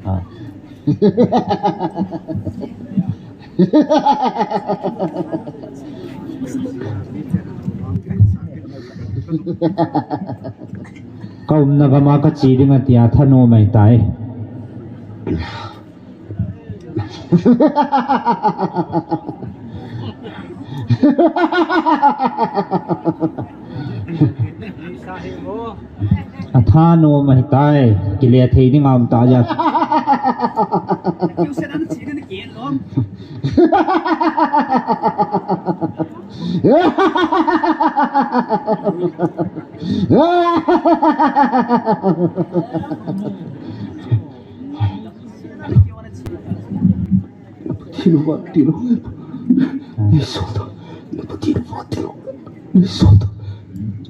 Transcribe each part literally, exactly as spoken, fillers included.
Ah. Ka umna gam a ka che ding ati a thanom ahitai. Athanom ahitai, kile thei ding aum ta ja. Pathen vantil a hung e, nei sol ta. Nei sol ta.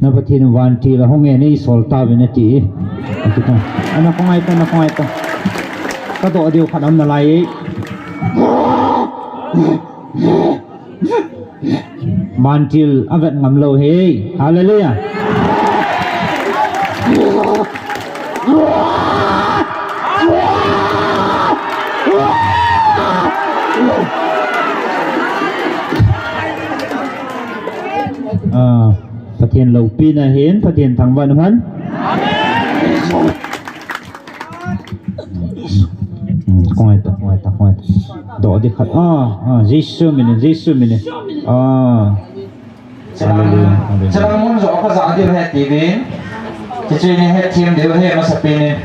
Na Pathen vantil a hung e, nei sol ta ve nati. Ana khongai ta, ana khongai ta. Ka doh diu khat um nalai e. Vantil a vet ngam lou he. Hallelujah. Ah, Pathen loupina hin, Pathen thangvah in umhen. Hmm, khongai ta, khongai ta, khongai ta. Doh ding khat. Ah, ah, Jesu min in, Jesu min in. Ah. Hallelujah, hallelujah. Chulai mun jo ka ja diu ahi tiuvin. Hiche hi hethem diu ahi masapen in.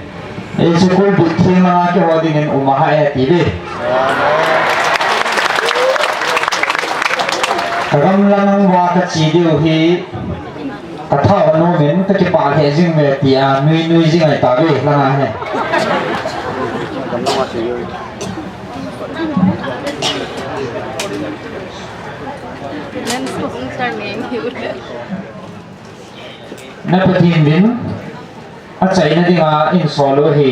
Hiche kulbit theng langa kihou dingin um ahi tiuvin. Ka gam lang uva ka che diu hi. Ka thanom in ka kipah lheh jing uve tia nui nui jing ahi tauve langa hi. Na Pathen min achaina dinga insol u ahi.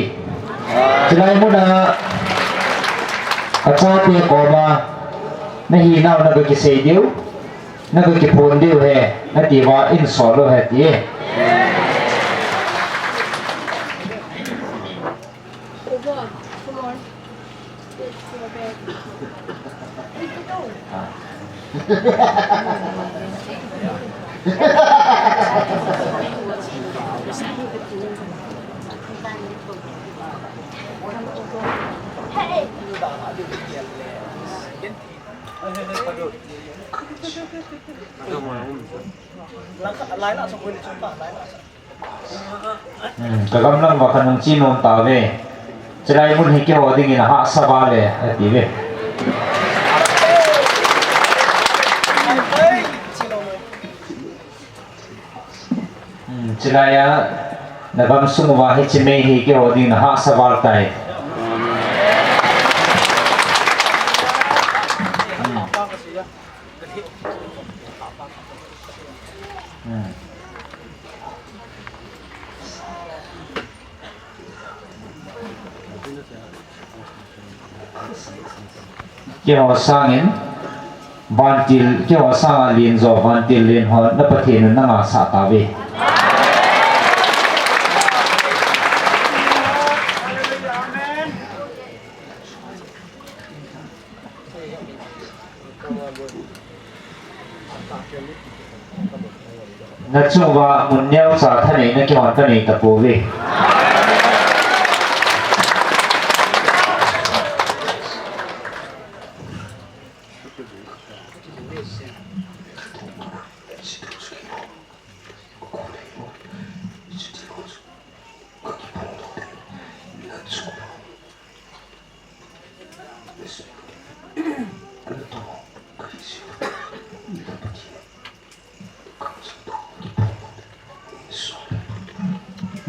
Chulai muna ka chate koma na hinau na ga kisei diu, na ga kiphon diu ahi, nati uva insol u ahi ti e. Hmm, ka gam lang uva ka nung che nom tauve. Chulai mun hi kihou dingin ahahsa val e, ati uve. Hmm, chulai a na gam sung uva hiche May hi kihou dingin ahahsa val tai. Hmm. Hmm. Keiho sangin vantil, keiho sanga len jo vantil len ho na Pathen in na ngasah tauve. Na chunguva mun neocha thaneina keihon kanei tapouve.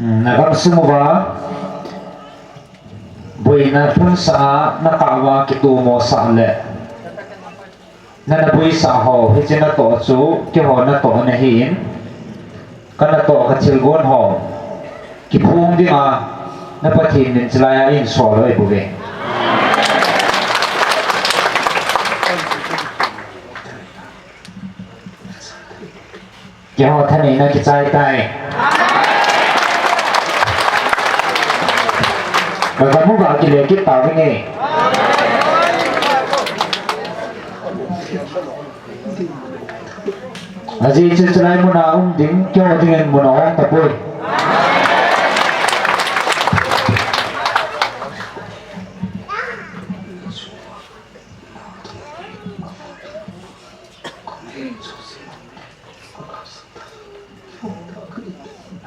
Hmm, na gam sung uva boina pun sanga na kah uva kitomo sah le. Na, na boisah ho, hiche natoh chu, keiho natoh nahin, ka natoh ka thilgon ho, kiphong dinga, na Pathen min chulai a einsol u ahibouve. Keiho thaneina kichai tai. Ka gam uva kile kit tauvinge. Ajeh chu chulai muna um ding, keiho dingin mun ahong tapoi.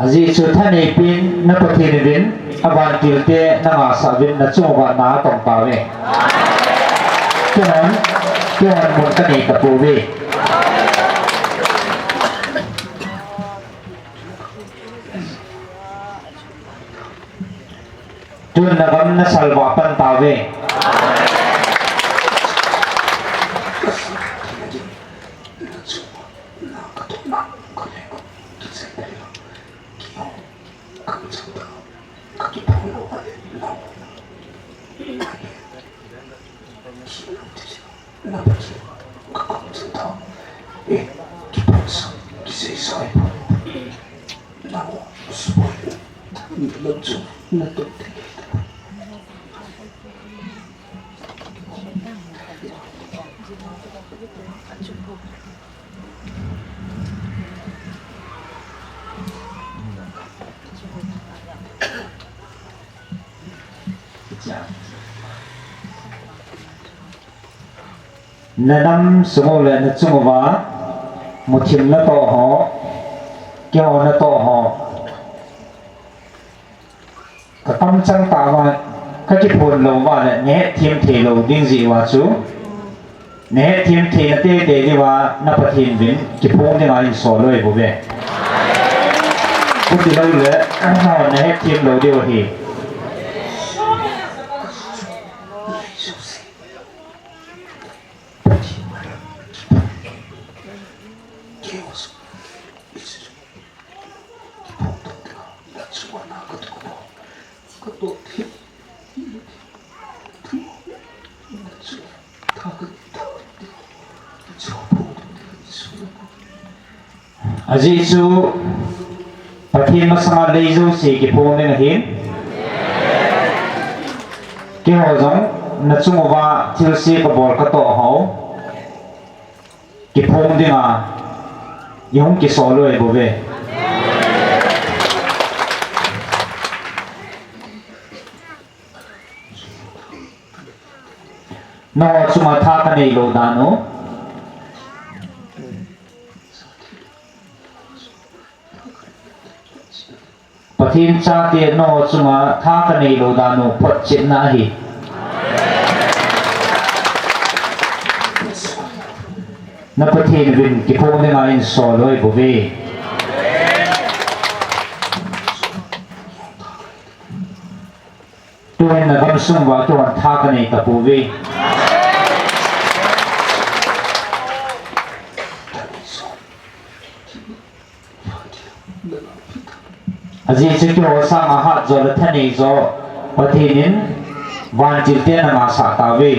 Ajeh chu thaneipen na Pathen uvin, avantil te na ngahsah uvin, na chung uva na atong tauve. Keiman, keiman mun kanei tapouve. Tun na gam na salvah pan tauve. Na nam sung u le na chung uva muthim natoh ho, keiho natoh ho, ka kamchang tah uva, ka kiphong lou uva le na hetthem thei lou ding jeh uva chu, na hetthem theina teitei diuva na Pathen uvin kiphong dinga hin sol u ahi bouve. Chuti lou le, na hetthem lou diu ahi. Ajeh chu Pathen masanga lei jouse kiphong ding ahin. Keiho jong na chung uva thilse kabol katoh ho kiphong dinga, ihung kisol u ahi bouve. Nangho chunga tha kanei lou dan u. Pathen chate nangho chunga tha kanei lou dan u photchetna ahi. Na Pathen uvin kiphong dinga hin sol u ahi bouve. Tuhin na gamsung uva keiman tha kanei tapouve. Ajeh chu keiho sanga hatjo le thaneijo Pathen in vantil te na ngahsah tauve.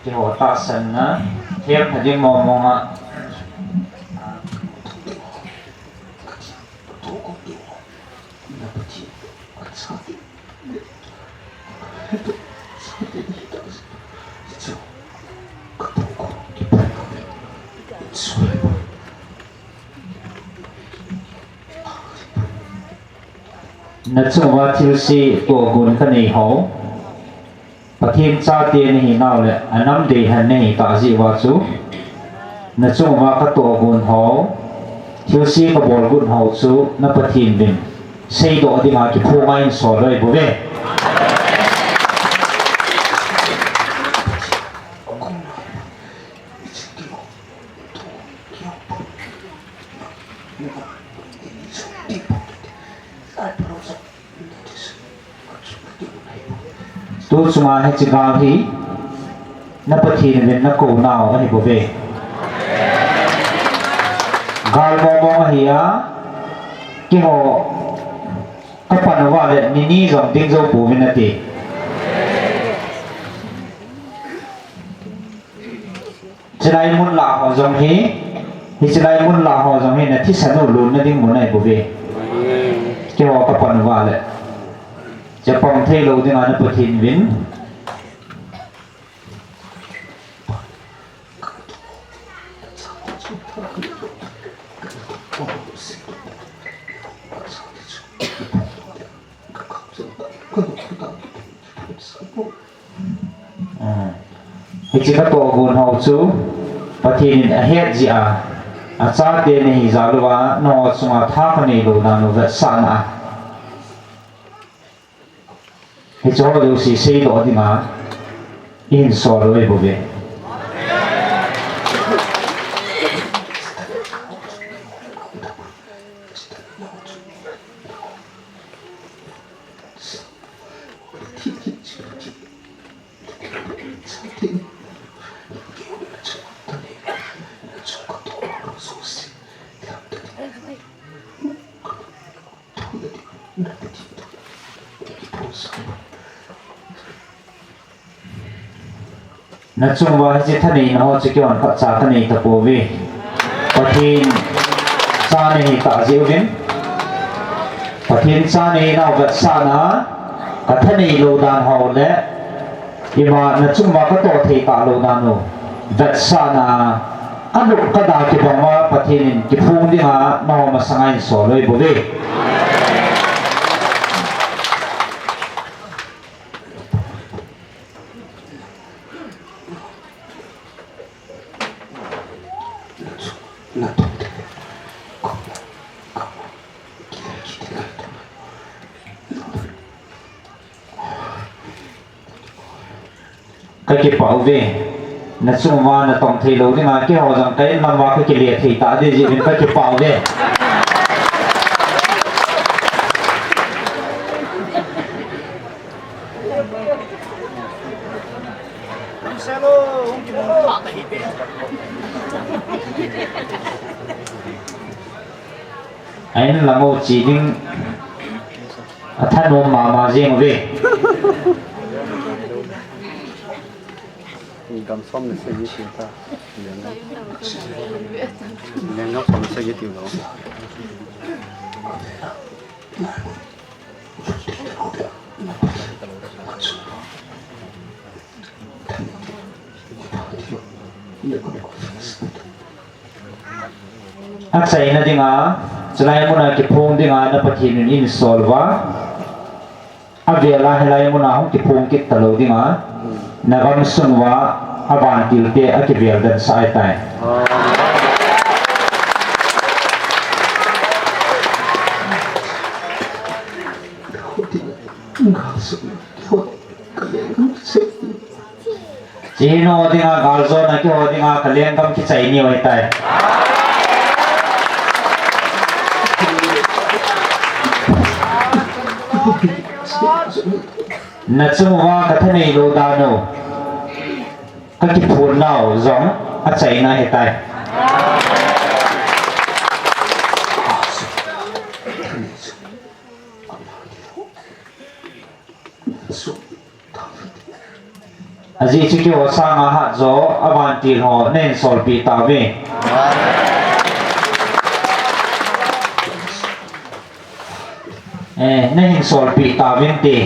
Keiho tahsanna, themna ding mong mong a. Na chunga thilse tohgon kanei ho, Pathen chate nahi nau le anam deihen nahi tah jeh uva chu, na chunga katohgon ho, thilse kabol gon ho chu na Pathen uvin seidoh dinga kiphong a hin sol u ahi bouve. Tu chunga hiche gal hi na Pathen uvin na kou nau ahi bouve. Gal mong mong ahi a, keiho ka pan uva le ni ni jong ding jou pouvin ati. Chilai mun lah ho jong hi, hichilai mun lah ho jong hi na thisan u lutna ding mun ahi bouve. Keiho ka pan uva le. Chapang thei lou dinga na Pathen uvin. Hmm. Hiche ka tohgon ho chu Pathen in ahet jeh a, achate nahi jal uva, nangho chunga tha ka nei lou dan u vetsahna a. Hiche ho jouse seidoh dinga, ihin sol u ahi bouve. Na chung uva hiche thaneina ho chu keihon khat cha ka nei tapouve. Pathen cha nahi tah jeh uvin. Pathen cha nahi nau vetsahna, ka thanei lou dan ho le, ima na chung uva ka toh thei talou dan u vetsahna, ka lup ka da kibang uva Pathen in kiphong dinga nangho masanga hin sol u ahi bouve. Ka kipah uve. Na chung uva na tong thei lou dinga, keiho jong ka in lam uva ka kile thei ta ding jeh uvin ka kipah uve. A in lang u che ding athanom mama jeng uve. Gam som le sagi tiu ta. Lenggam. Lenggam som le sagi tiu lo. Achaina dinga, chulai muna kiphong dinga na Pathen in einsol uva. Avel a hilai muna hung kiphong kit talou dinga, na gamsung uva avantil te akivel den sah ahitai. Chihnu dinga, galjona keiho dinga, ka lenggam kichai niu ahitai. Na chung uva ka thanei lou dan u, ka kiphon nau jong achaina ahitai. Ajeh chu keiho sanga hat jo, avantil ho, nahin solpeh tauve. Eh, nahin solpeh tauvin te.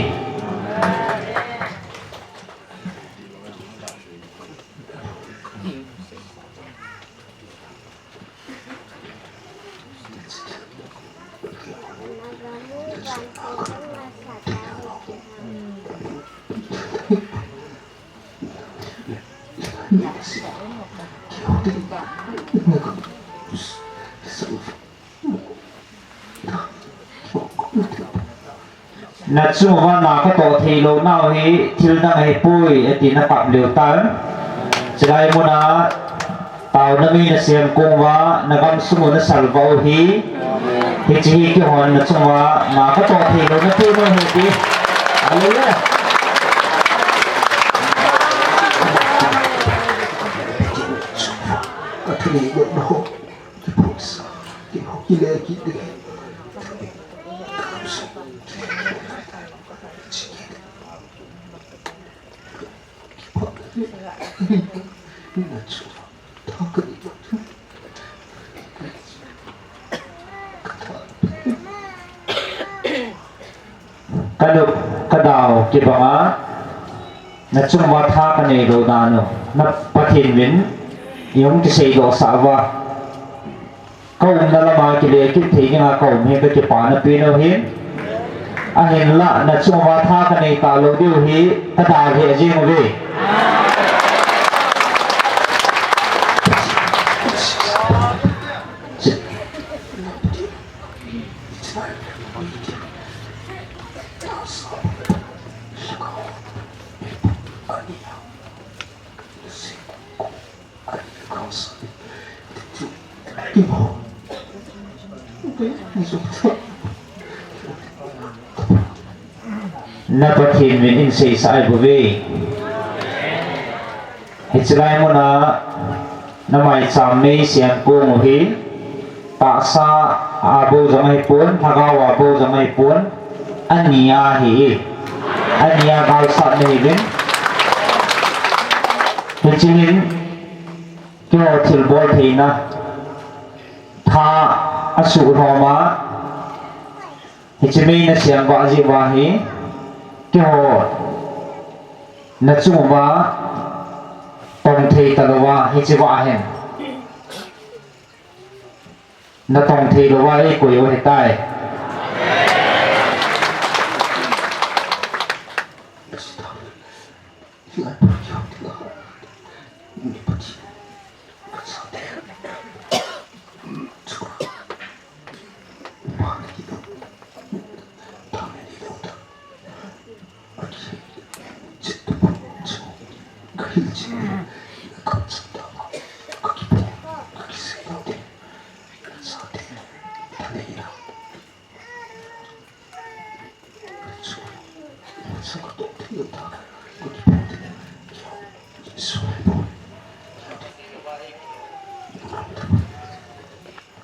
Na chung uva na katoh thei lou nau hi thil dang ahipoi, ati na kap leu tan. Chulai muna ta Nami nasem kong uva, nagamsung u nasalvah u hi, hiche hi keihon nachung uva, ma katoh thei lou nape nom u hi ti. Hallelujah. Ka nop, ka dau kibanga, nachung uva tha kanei lou dan u, na Pathen min, i hung kiseidoh sah uva. Ka umna lama kile kit thei dinga ka um hi ka kipana pen u hin. Ahinla, nachung uva tha kanei talou diu hi, ka dalha jeng uve. Na Pathen min in seisah ahi bouve. Hiche lai muna na maicham mei siam kong u hi, tahsa a bou jong ahipon, lhagao a bou jong ahipon, ani ahi. Ani a galsat nahiuvin. Hiche hin, keiho thilbol theina tha asuh lhom a, hiche mei nasiam vah jeh uva hi, keiho nachung uva tong thei talouva, hiche vah hin natong thei louva eikoi u ahitai.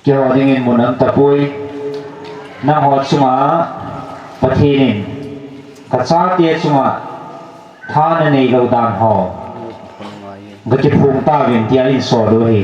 Keiho dingin mun aum tapoi. Nangho chunga Pathen in kachate chunga tha nanei lou dan ho, gakiphong tauvin tia insol u ahi.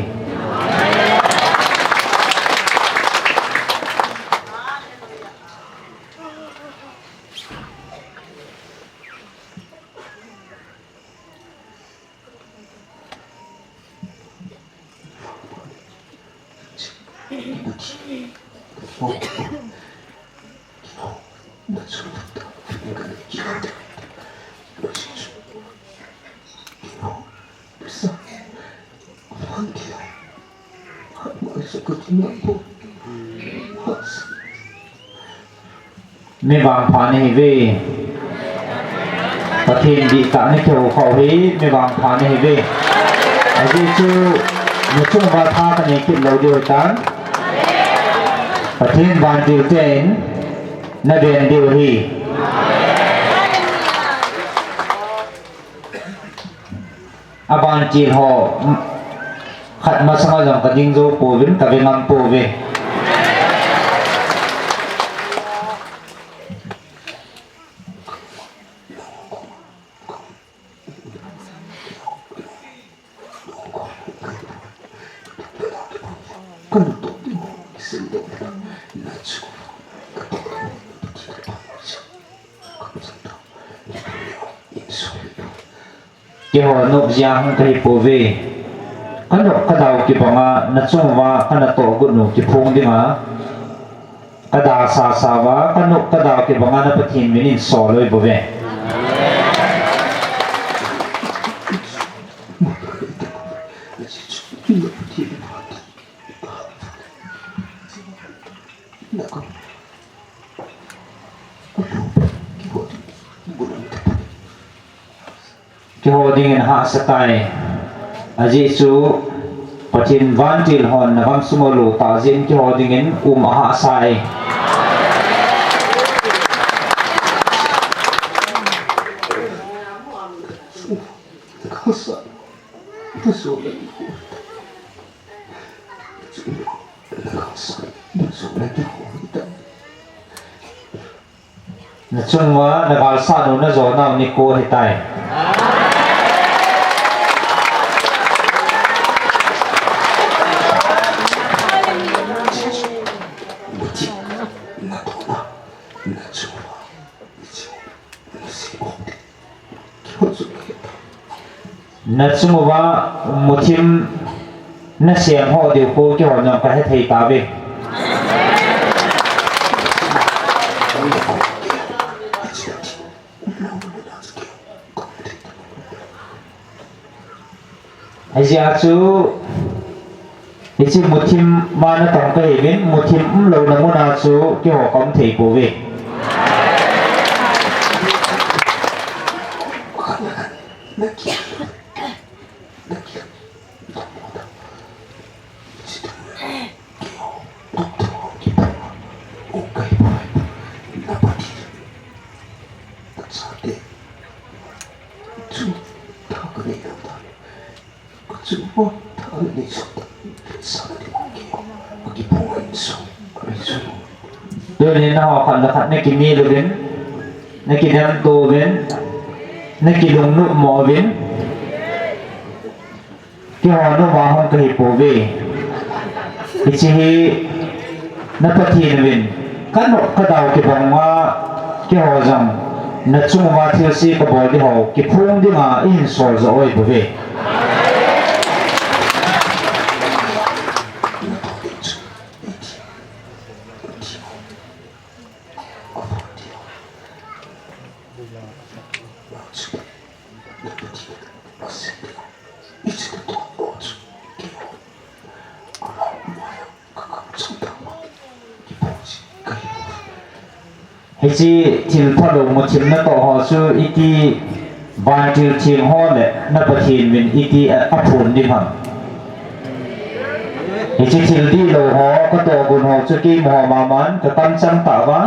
Mi vangpha nahiuve. Pathen dihtah nakihou khah u hi mi vangpha nahiuve. Ajeh chu nachung uva tha kanei kit lou diu ahitan. Pathen vantil ten naven diu ahi. Avantil ho, khat masanga jong kading jou pouvin, kave ngam pouve. Keiho nop jia hung kahi pouve. Ka nop ka dau kibanga nachung uva ka natoh got u kiphong dinga ka dalha sasa uva, ka nop ka dau kibanga na Pathen min in sol u ahi bouve. Keiho dingin hahsa tai. Ajeh chu Pathen vantil hon na gamsung u lou tah jeh in keiho dingin um ahahsa e. Na chung uva na galsat u na jona u nikho ahitai. Na chung uva muthim na sem ho diu khu keiho jong ka hethei tauve. Ajeh chu hiche muthim ma na tong kahiuvin, muthim umlouna muna chu keiho ka um thei pouve. Tuni nangho khat le khat na kinel uvin, na kidemto uvin, na kilungnop mo uvin. Keiho noma hung kahi pouve. Hiche hi na Pathen uvin. Ka noh ka dau kibang uva, keiho jong na chung uva thilse kabol ding ho kiphong dinga eihin sol jo ahi bouve. Hiche thil phalou muthim natoh ho chu iti vantil theng ho le na Pathen uvin iti aphon ding ham. Hiche thil dihlou ho katoh gon ho chu keima ho maman ka kamchang tauva.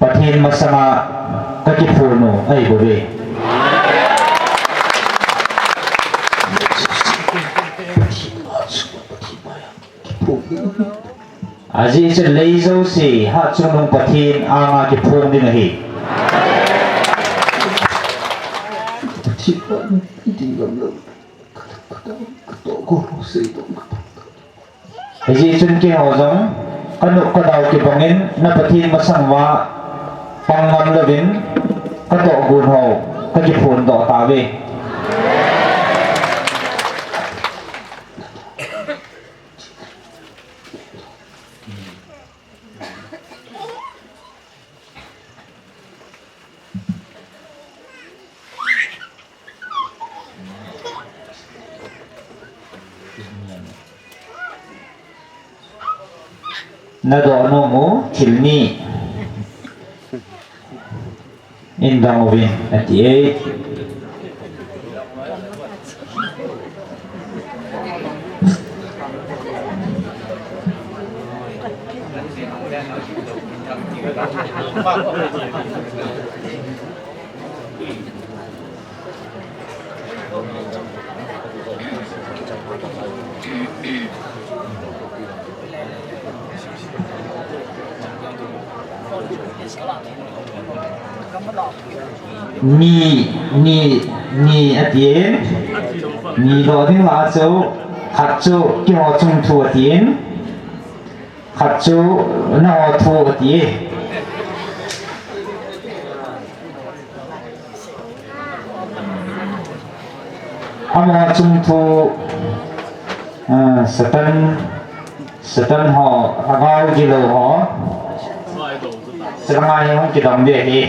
Pathen masanga kakiphon u ahi bouve. Ajeh chu lei jouse hatchungnung Pathen anga kiphong ding ahi. Hijeh chun keiho jong, ka noh ka dau kibangin, na Pathen masang uva pang ngam louvin, ka tohgon ho, ka kiphondoh tauve. Nadoh nom u thil ni in dong uvin ati e. Ni, ni, ni atin, ni lo ding la chu, khat chu keiho chung thu atin, khat chu nangho thu ati. Ama chung thu, ah, Satan, Satan ho, lhagao gilou ho. Chulanga hi hung kidong ding ahi.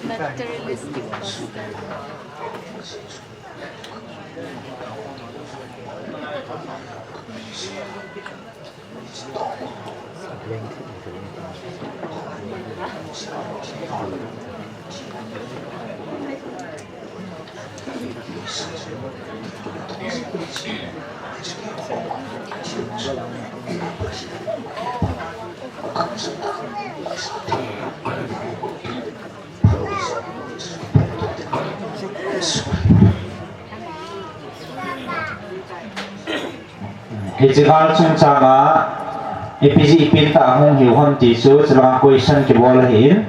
Materialistic master. Hiche gal chungchang a ipi jeh ipin tah a hung hiu ham ti chu, chulanga question kibol ahin.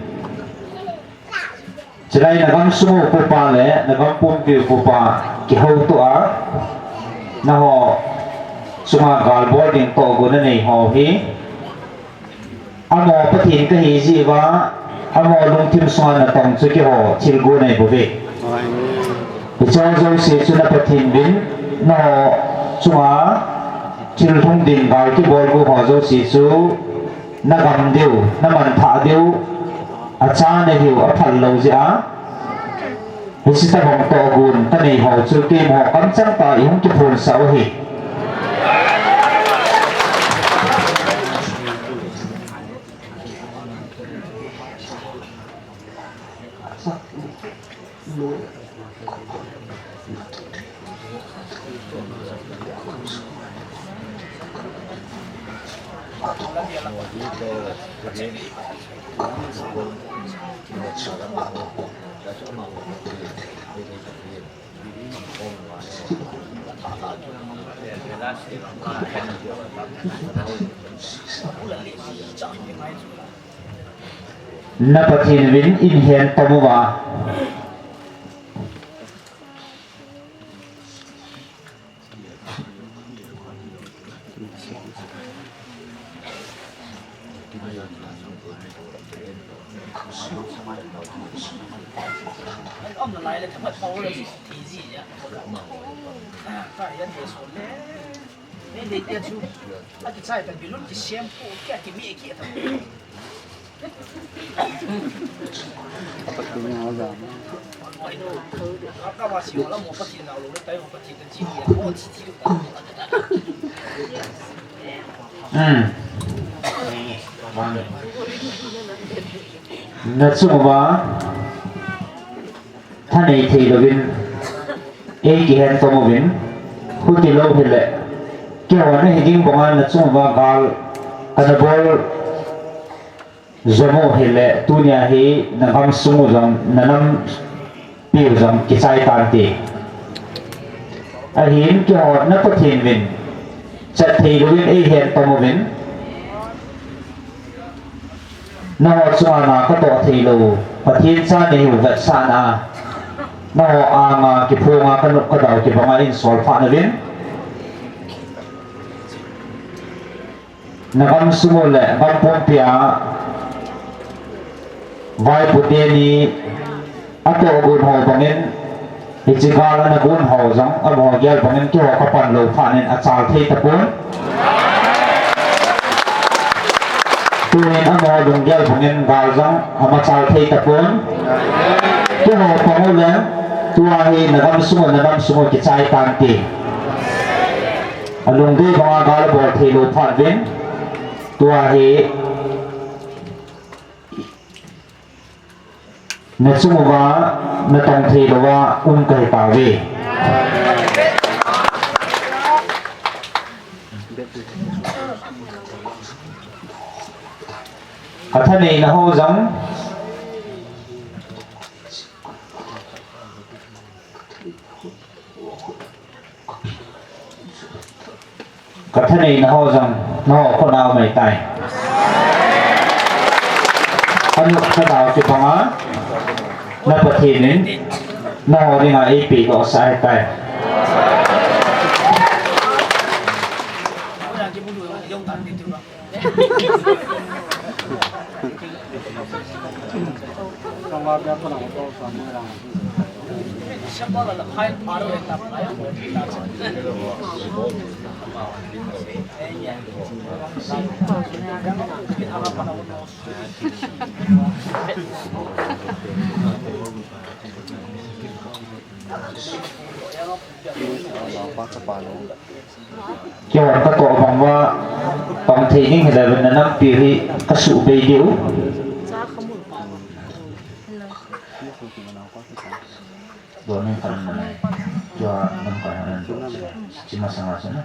Chulai nagam sung upa le nagam pumpi upa kihouto a, nangho chunga gal bol ding tohgon nanei ho hi, amaho Pathen kahi jeh uva, amaho lungthim sunga natong chu keiho thil gon ahi bouve. Hiche jouse chu na Pathen uvin, nangho chunga thil lhung ding gal kibol gu ho jouse chu, nagam diu, namanthah diu, acha nahiu aphal lou jeh a, hiche tabang tohgon kanei ho chu keiho kamchang tah a ihung kiphonsah u ahi. Na Pathen uvin ihin hen tom uva. Hmm. Nachung uva thanei thei louvin, ei kihen tom uvin, huti lou hile, keiho nahi ding banga nachung uva gal kana bol jom u hile, tunia hi nagam sung u jong, nanampi u jong kichai tante. Ahin keiho na Pathen uvin, chat thei louvin ei hen tom uvin. Nangho chunga na katoh thei lou, Pathen cha nahiu vetsahna a, nangho anga kiphonga kanop kadau kibanga eihin solphah nauvin. Nagam sung u le gam pumpi a vaipo teni atohgon ho bangin, hiche gal ana gon ho jong, amaho gel bangin keiho kapan lou phat in achal thei tapon. Tuhin amaho lunggel bangin gal jong amachal thei tapon. Keiho pang u le, tua hi nagam sung u, nanam sung u kichai tante. Alungdei banga gal abol thei lou phat uvin, tua hi nachung uva natong thei louva um kahi tauve. Kathaneina ho jong. Kathaneina ho jong, nangho khut a um ahitai. Kanop kadau kibanga, na Pathen in, nangho dinga eipehdohsah ahitai. Keiho katoh bang uva, tong thei ding hileh na nampi hi kasuh bei diu. Dua ni kan na. Dua nam kan na. Chima sanga sana.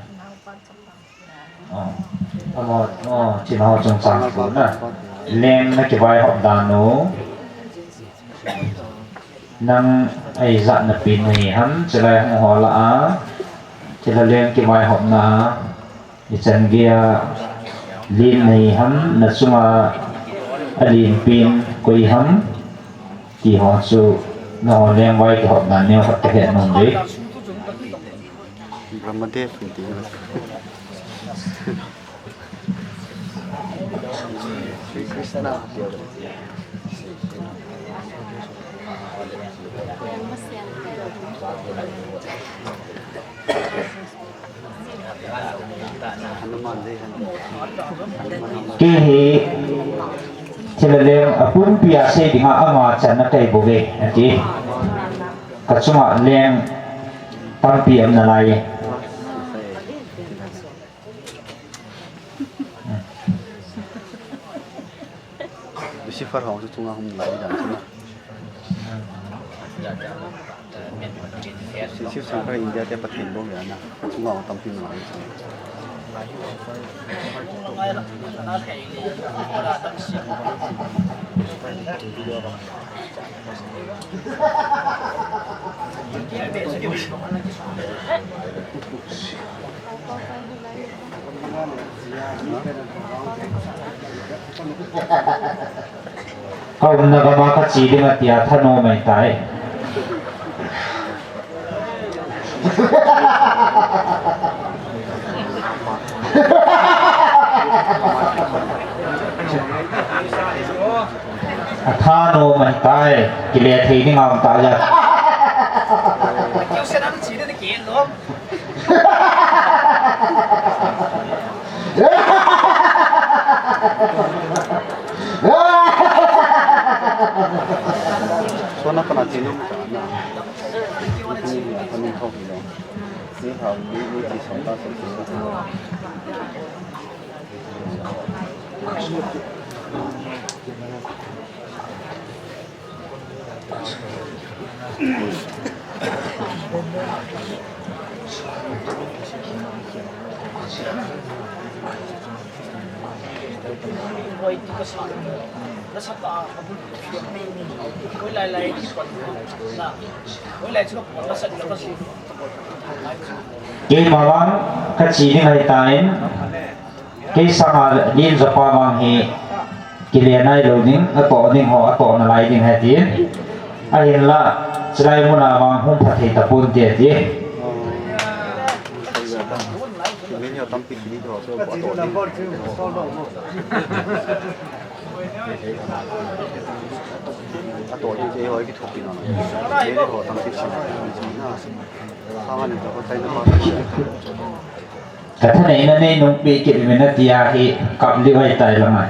Oh. Amo, oh, chima ho chungchang tu na. Leng na kivaihop dan u. Nang a ijat napi nahi ham, chulai hung hol a, chulai leng kivaihopna, ichan geiya len nahi ham, nachunga alenpen koi ham, ti ho chu, naho lengvai kihopna neo khat kahet nom e. Brahmadev, ti. Kei hi thilha leng apumpi a sei dinga ama channa kahi bouve, ati. Kachunga leng tampi aum nalai. Lucifer ho chu chunga hung lai dan chu na. Shiv Shankar India te Pathen bou ya na. Chunga hung tampi nalai chu. Kaumna gam a kache ding atia thanom ahitai. Athanom ahitai, kile thei ding aum tah jeh. Sona pana tinu ta na. Ni ya, ni hau ni lo. Ni hau ni, ni ti som ta som ti. Keima vang kache ding ahitan. Kei sanga Lim Japa vang hi kile nailou ding, atoh ding ho, atoh nalai ding ahi tin. Ahinla, chulai muna vang hung pha thei tapon te ati. Kathaneina neinungpeh kit uvin ati ahi, kap liu ahitai langa.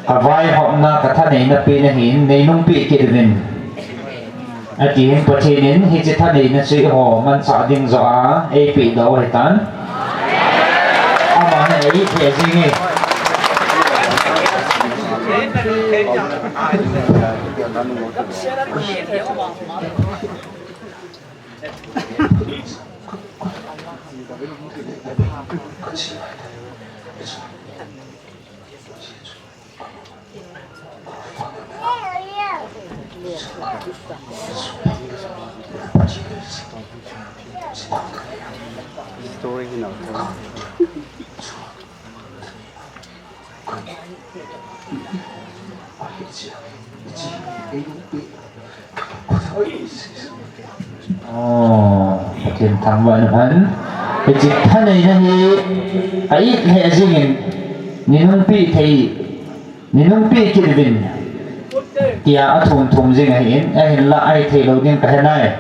Kavaihopna kathaneina pehna hin neinungpeh kit uvin. Ati hin Pathen in hiche thaneina chu eiho manchah ding joh a eipeh doh u ahitan. Ama hin eipe jing e. Story hi nau. Oh, Pathen thangvah in umhen. Hiche thaneina hi ka it lheh jingin, nei nungpeh thei, nei nungpeh kit uvin, tia athum thum jing ahin, ahinla ahi thei lou ding kahe nai.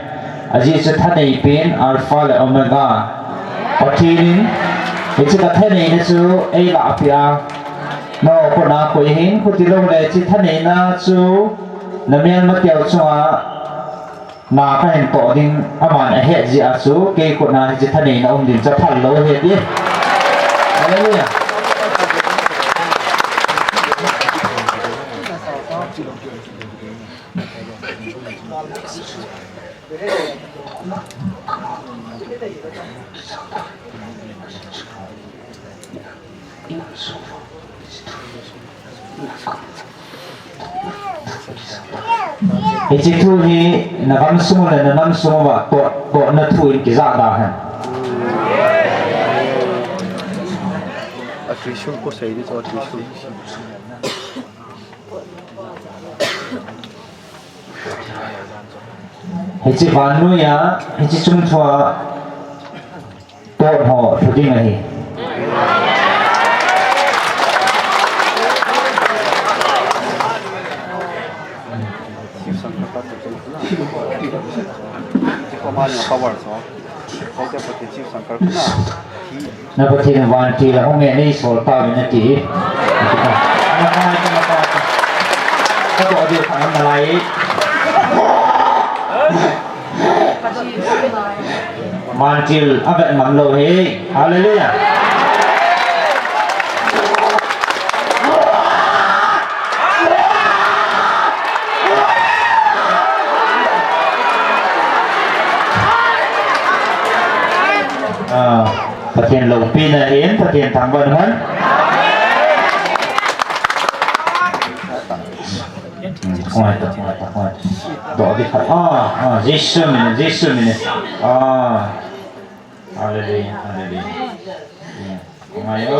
Ajeh chu thanei pen Alpha le Omega Pathen in, hiche ka thaneina chu eilah peh a, nao kona koi hin, chuti lou le hiche thaneina chu na melma teu chunga na kahin toh ding, aman ahet jeh a chu, kei kona hiche thaneina um ding chu aphal lou ahi ti. Hallelujah. Hiche thu hi na gamsung le na namsung uva toh, tohna thu in kijah da hen. A tui sung ko sei di cho tui sung. Hiche vannoi a, hiche chungchang a, toh ho lhu ding ahi. Na Pathen vantil a hung e, nei sol tauvin ati. Ka toh diu kha nalai. Vantil avet ngam lou hi. Hallelujah. Ah, Pathen loupina ahin, Pathen thangvah in umhen. Hmm, khongai ta, khongai ta, khongai ta. Doh ding khat. Ah, ah, Jesu min, Jesu min. Ah. Hallelujah, hallelujah. Hmm, khongai o.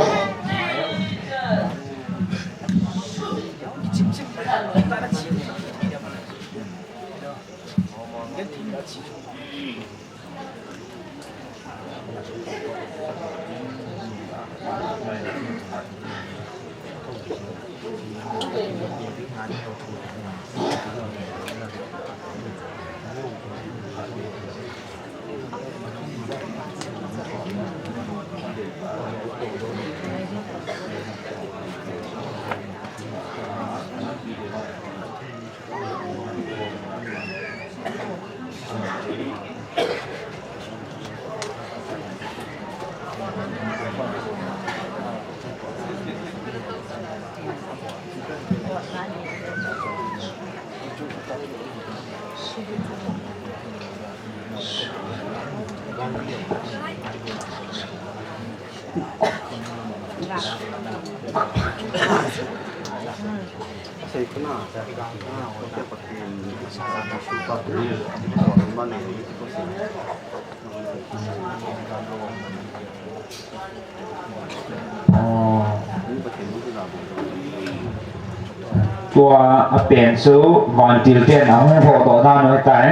Tua apen chu vantil ten ahung hodoh dan u ahitai.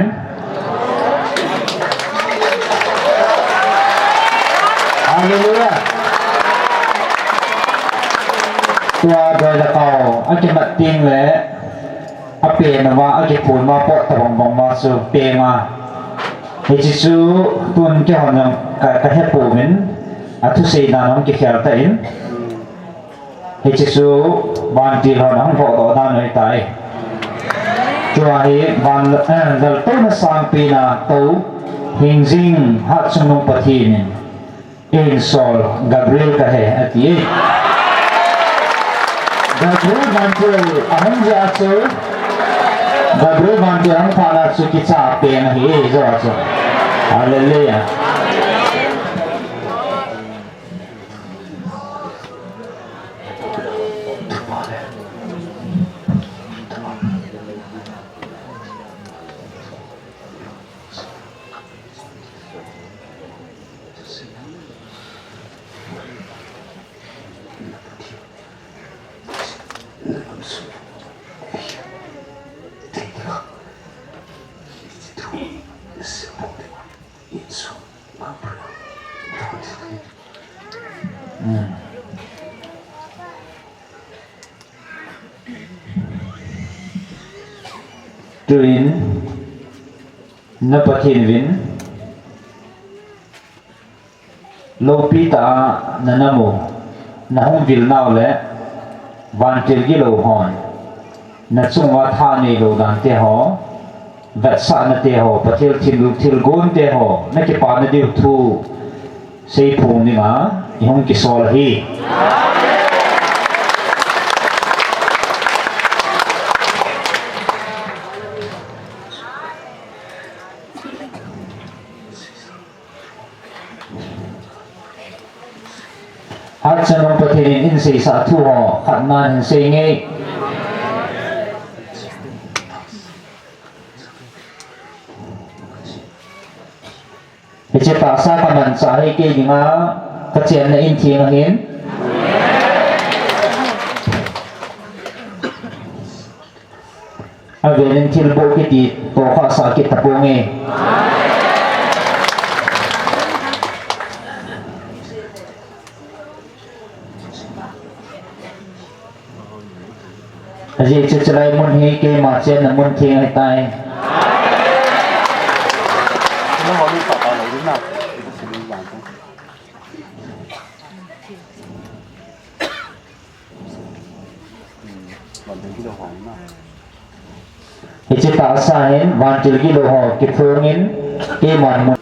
Hallelujah. Tua doi le kau akimat teng le apen uva, akiphon uva, pot tabang bang uva chu peng a. Hiche chu tun keihon jong ka, kahepouvin, athusei dan hung kikhel tan. Hiche chu vantil hon ahung hodoh dan u ahitai. Tua hi van, eh, laltouna sangpen a tou hingjing hatchungnung Pathen in, einsol Gabriel kahi, ati e. Gabriel vantil ahung jeh a chu, Gabriel vantil ahung phat a chu kicha peng ahi, ijou a chu. Hallelujah. Tuin na Pathen uvin loupi tah a na nam u, na hung vil nau le vantil gilou hon na chunga tha neilou dante ho, vetsahna te ho, Pathen thil, thilgon te ho, na kipana diu thu seiphong dinga i hung kisol ahi. Hatchungnung Pathen in eiseisah thu ho khatnan hin sei nge. Hiche tahsa kamanchah hi kei dinga kachenna in theng ahin. Avel in thilbol kiti toh khah sah kit taponge. Ajeh chu chulai mun hi keima chenna mun theng ahitai. Hiche tahsa hin vantil gilou ho kiphongin keiman mun.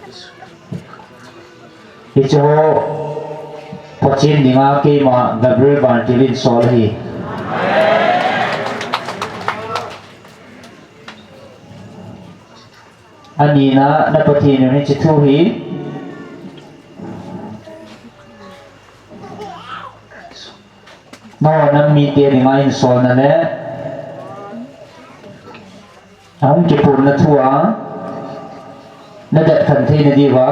Hiche ho phachen dinga keima Gabriel vantil in sol ahi. Anina na Pathen in hiche thu hi nangho nam mite dinga in solna le ahung kiphonna thua na detkhen theina diuva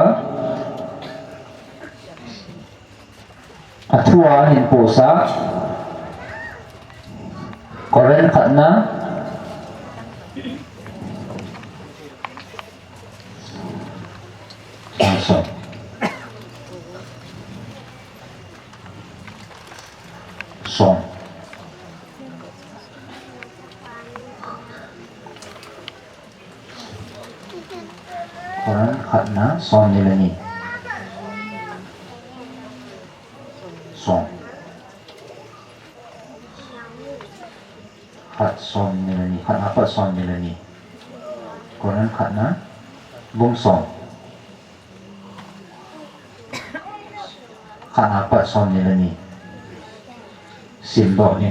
athua hin pohsah. Korin khatna. Som. Som. Korin khatna som ni le ni. Som. Khat som ni le ni, khat apat som ni le ni. Korin khatna, bung som. Khat apat som ni le ni. Simdoh ni.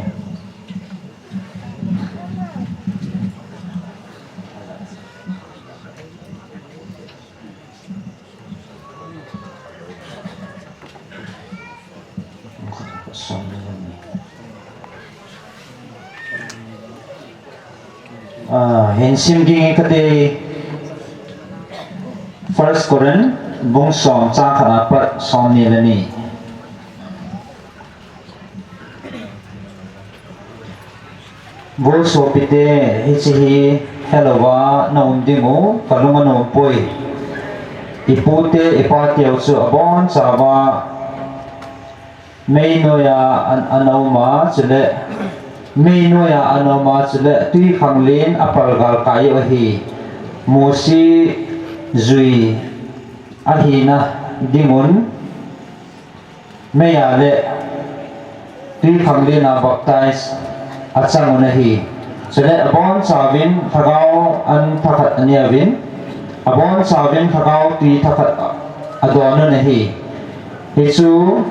Ah, hin sim ding kati First Corinth bung som chang khat apat som ni le ni. Vo sopite, hiche hi helouva na um diu, kalung anom poi. Ipute, ipateu chu abonchauva mei noiya an, ana um a, chule mei noiya ana um a, chule twikhanglen apal galkai u ahi. Mosi jui ahina dingun, meiya le twikhanglen a baptize achang un ahi. Chule abonchauvin lhagao an thakhat aneuvin, abonchauvin lhagao twi thakhat adon un ahi. Hichu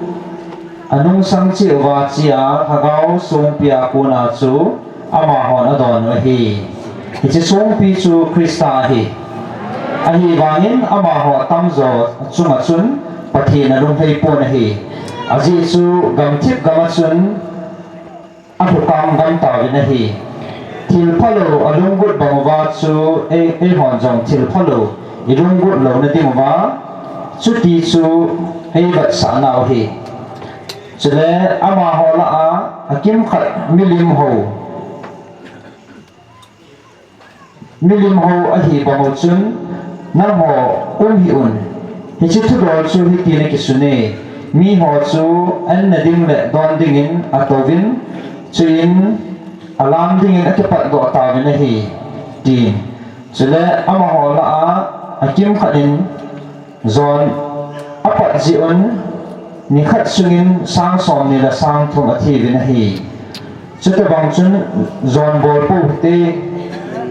anungsang cheh uva chea lhagao songpia kona chu amahon adon u ahi. Hiche songpi chu Christa ahi. Ahivangin amaho atamjo chunga chun Pathen alunglhai pon ahi. Ajeh chu gamthip gama chun alhukang gam tauvin ahi. Thil phalou alunggot bang uva chu ei, eihon jong thil phalou ilunggot louna ding uva chuti chu eivetsah nau ahi. Chule amaho lah a akimkhat milim hou, milim hou ahi bang u chun nangho um hih un. Hiche thudol chu hitin akisun e, miho chu anna ding le don dingin atouvin, chuin alam dingin akipatdoh tauvin ahi. Tin, chule amaho lah a, akimkhat in jon apat jeh un, nikhat sungin sang somni le sang thum athiuvin ahi. Chutobang chun jon bol pou hite,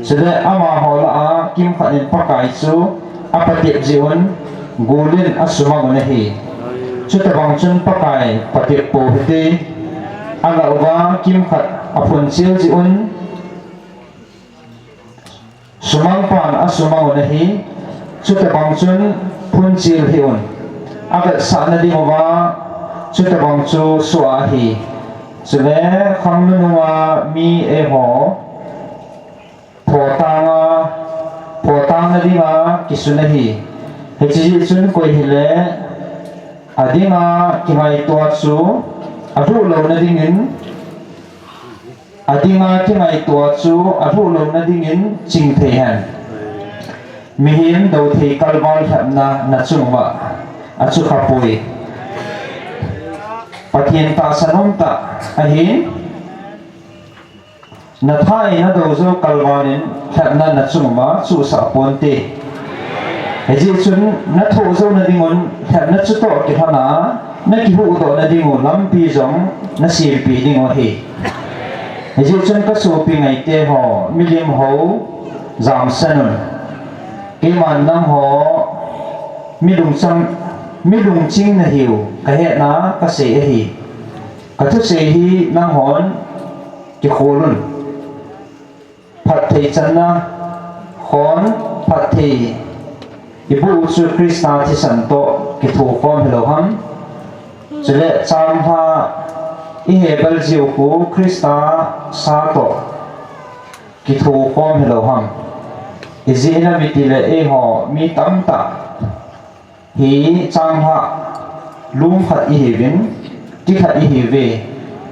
chule amaho lah a kimkhat in Pakai chu apatep jeh un, gul in asumang un ahi. Chutobang chun Pakai patep pou hite, alah uva kimkhat aphunchil jeh un, sumang pan asumang un ahi, chutobang chun phunchil hih un. Avetsahna ding uva, chutobang chu soh ahi. Chule khang nunung a mi eiho, pho tang a, pho tangna dinga kisun ahi. Hiche jeh chun koi hile, adinga kingaito chu, alhuh louna dingin, adinga kingaito chu alhuh louna dingin ching thei hen. Mihem dou thei kalval lhepna nachung uva achu khapoi. Pathen tahsan umtah ahin, natha in nadou jou kalval in lhepna nachung uva chuhsah ponte. Hijeh chun nathoh jouna dingun lhepna chutoh kilhona, nakihuhdohna dingu lampi jong nasempeh dingu ahi. Hijeh chun kasopi ngaite ho, milim hou jamsan un. Keiman nangho mi lungchang, mi lungching nahiu kahetna kasei ahi. Kathusei hi nanghon kikhol un. Phatthei channa khon, phatthei iboh u chu Christa thisan toh kithokhom hilou ham? Chule changlhah ihebal jiu khu Christa sa toh kithokhom hilou ham? Ijeh inem itile eiho mi tamtah hi changlhah lum khat ihiuvin, ti khat ihiuve.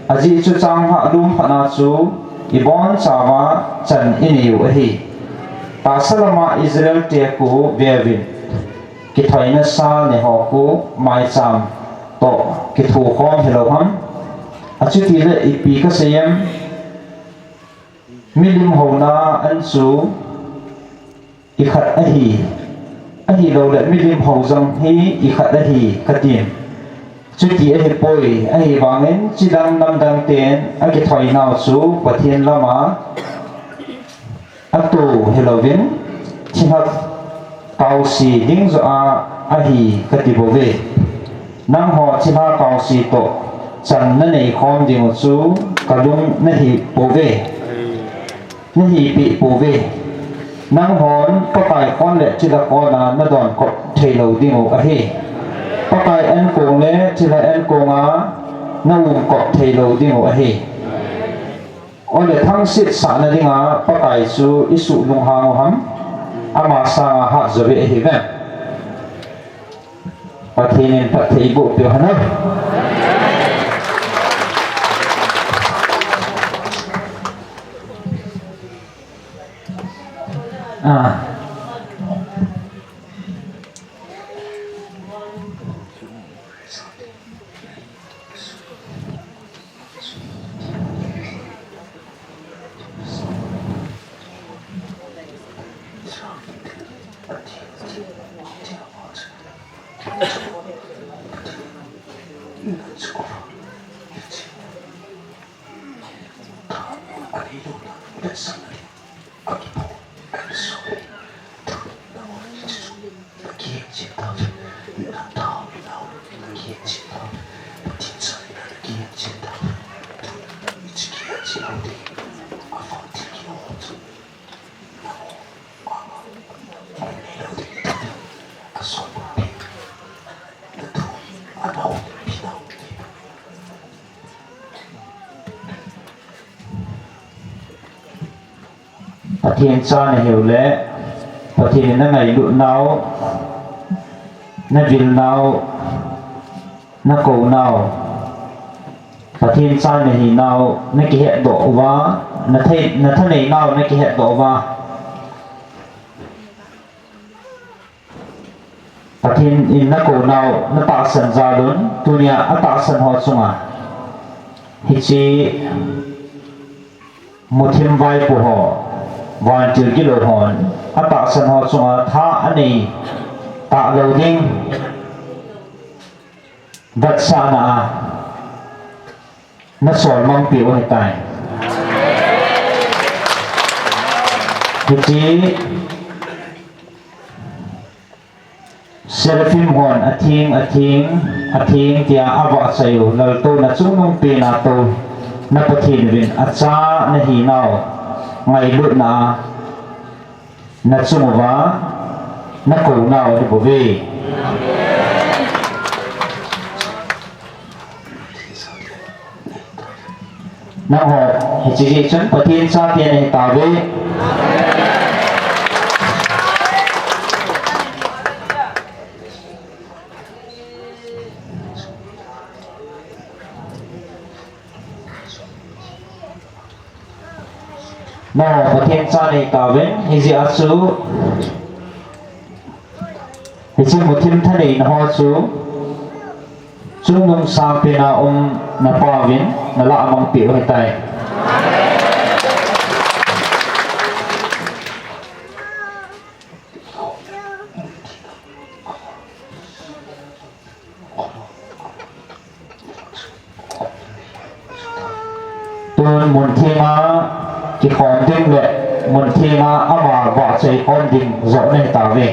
Ajeh chu changlhah lum khat a chu ibonchauva chan ineiu ahi. Tahsa lama Israel te khu veuvin, kithoina sa neho khu maicham toh kithokhom hilou ham? Achutile ipi kasei em? Milim houna an chu ikhat ahi, ahiloule milim hou jong hi ikhat ahi katin. Chuti ahipoi, ahivangin chidang namdang ten akithoinau chu Pathen lama atou hilouvin, thilha kaose ding joh a ahi kati bouve. Nangho thilha kaose toh chan naneikhom dingu chu kalung nahi pouve, nahipeh pouve. Nanghon Pakai khon le thilha khon a nadonkop theilou dingu ahi. Pakai ankong le thilha ankong a naumkop theilou dingu ahi. Ole thangset sahna dinga Pakai chu isuh lunghang u ham, ama sanga hatjouve ahiuve. Pathen in phatthei eiboh peh u hen. Ah. Pathen cha nahiu le, Pathen in nangailut nau, navil nau, nakou nau, Pathen cha nahi nau nakihetdoh uva, natha, nathanei nau nakihetdoh uva, Pathen in nakou nau natahsan jal un, tunia atahsan ho chunga hiche muthim vaipo ho, Vantil gilou hon, atahsan ho chunga tha anei talou ding vetsahna a nasol mangpeh u ahitai. Hiche Seraphim hon atheng, atheng, atheng tia avahchoi u, Laltouna chungnung pena touna Pathen uvin acha nahinau ngailutna a nachung uva nakounau ahibouve. Nangho hiche jeh chun Pathen chate nahitauve. Nangho Pathen cha nahitauve, hijeh a chu hiche muthim thaneina ho chu chungnung sangpena um napauvin nalah mangpeh u ahitai. Tun munthenga kikhom ding le munthenga ama vahchoi khom ding joh nahitauve.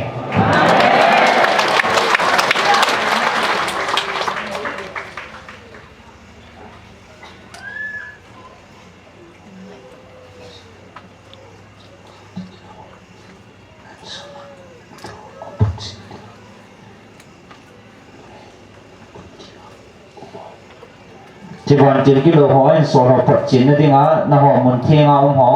Hiche vantil gilou ho, insol ho photchenna dinga, nangho munthenga um ho.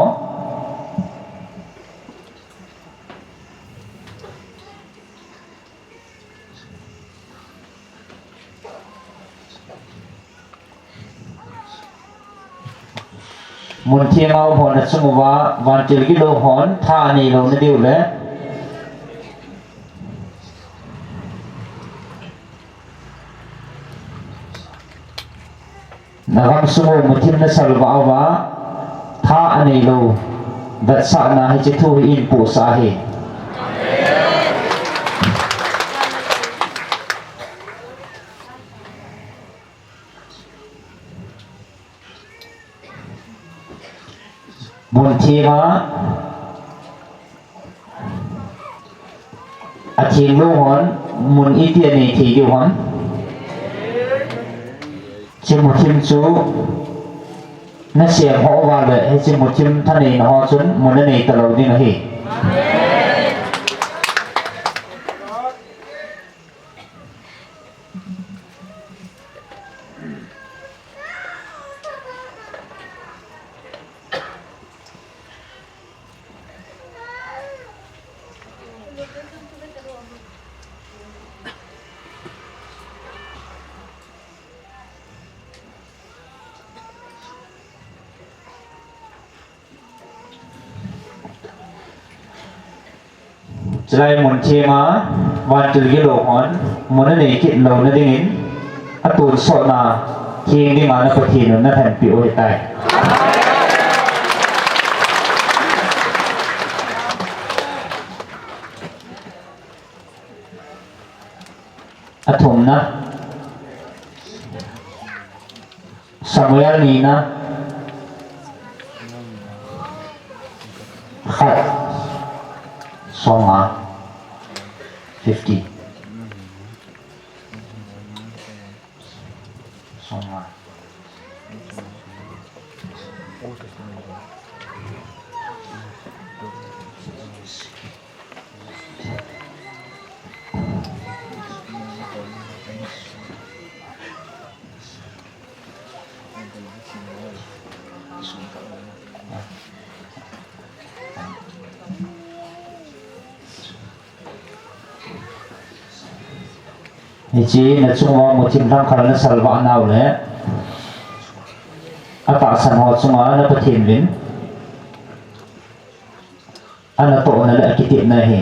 Munthenga um hon achung uva vantil gilou hon tha anei louna diu le nagamsung u muthim nasalvah uva tha anei lou vetsahna hiche thu hi eipohsah ahi. Munthenga atheng lou hon mun iti anei thei diu ham? Hiche muthim chu nasem ho uva le hiche muthim thaneina ho chun mun anei talou ding ahi. Chulai munthenga vantil gilou hon mun anei kit louna dingin atonsotna theng dinga na Pathen un nalhenpeh u ahitai. Athumna, Samuel nina, khat, somnga, fifty. Somnga. Hiche nachung uva muthim lhangkhat nasalvah nau le atahsan ho chunga na Pathen uvin anatohna le akitepna ahi.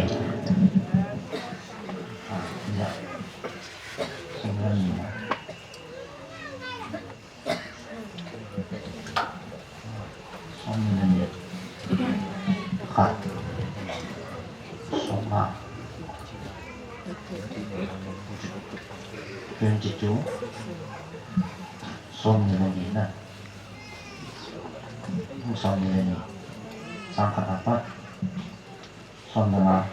Chu, som ni le ni na. Som ni le ni. Sang khat apat. Som le nga.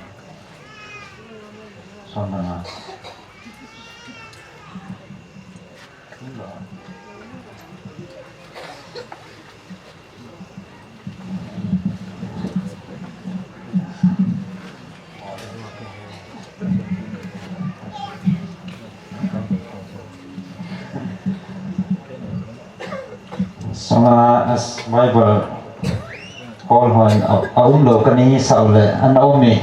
Som le nga. Sanga as Bible Paul hon a, a um lo kani sau le an um e.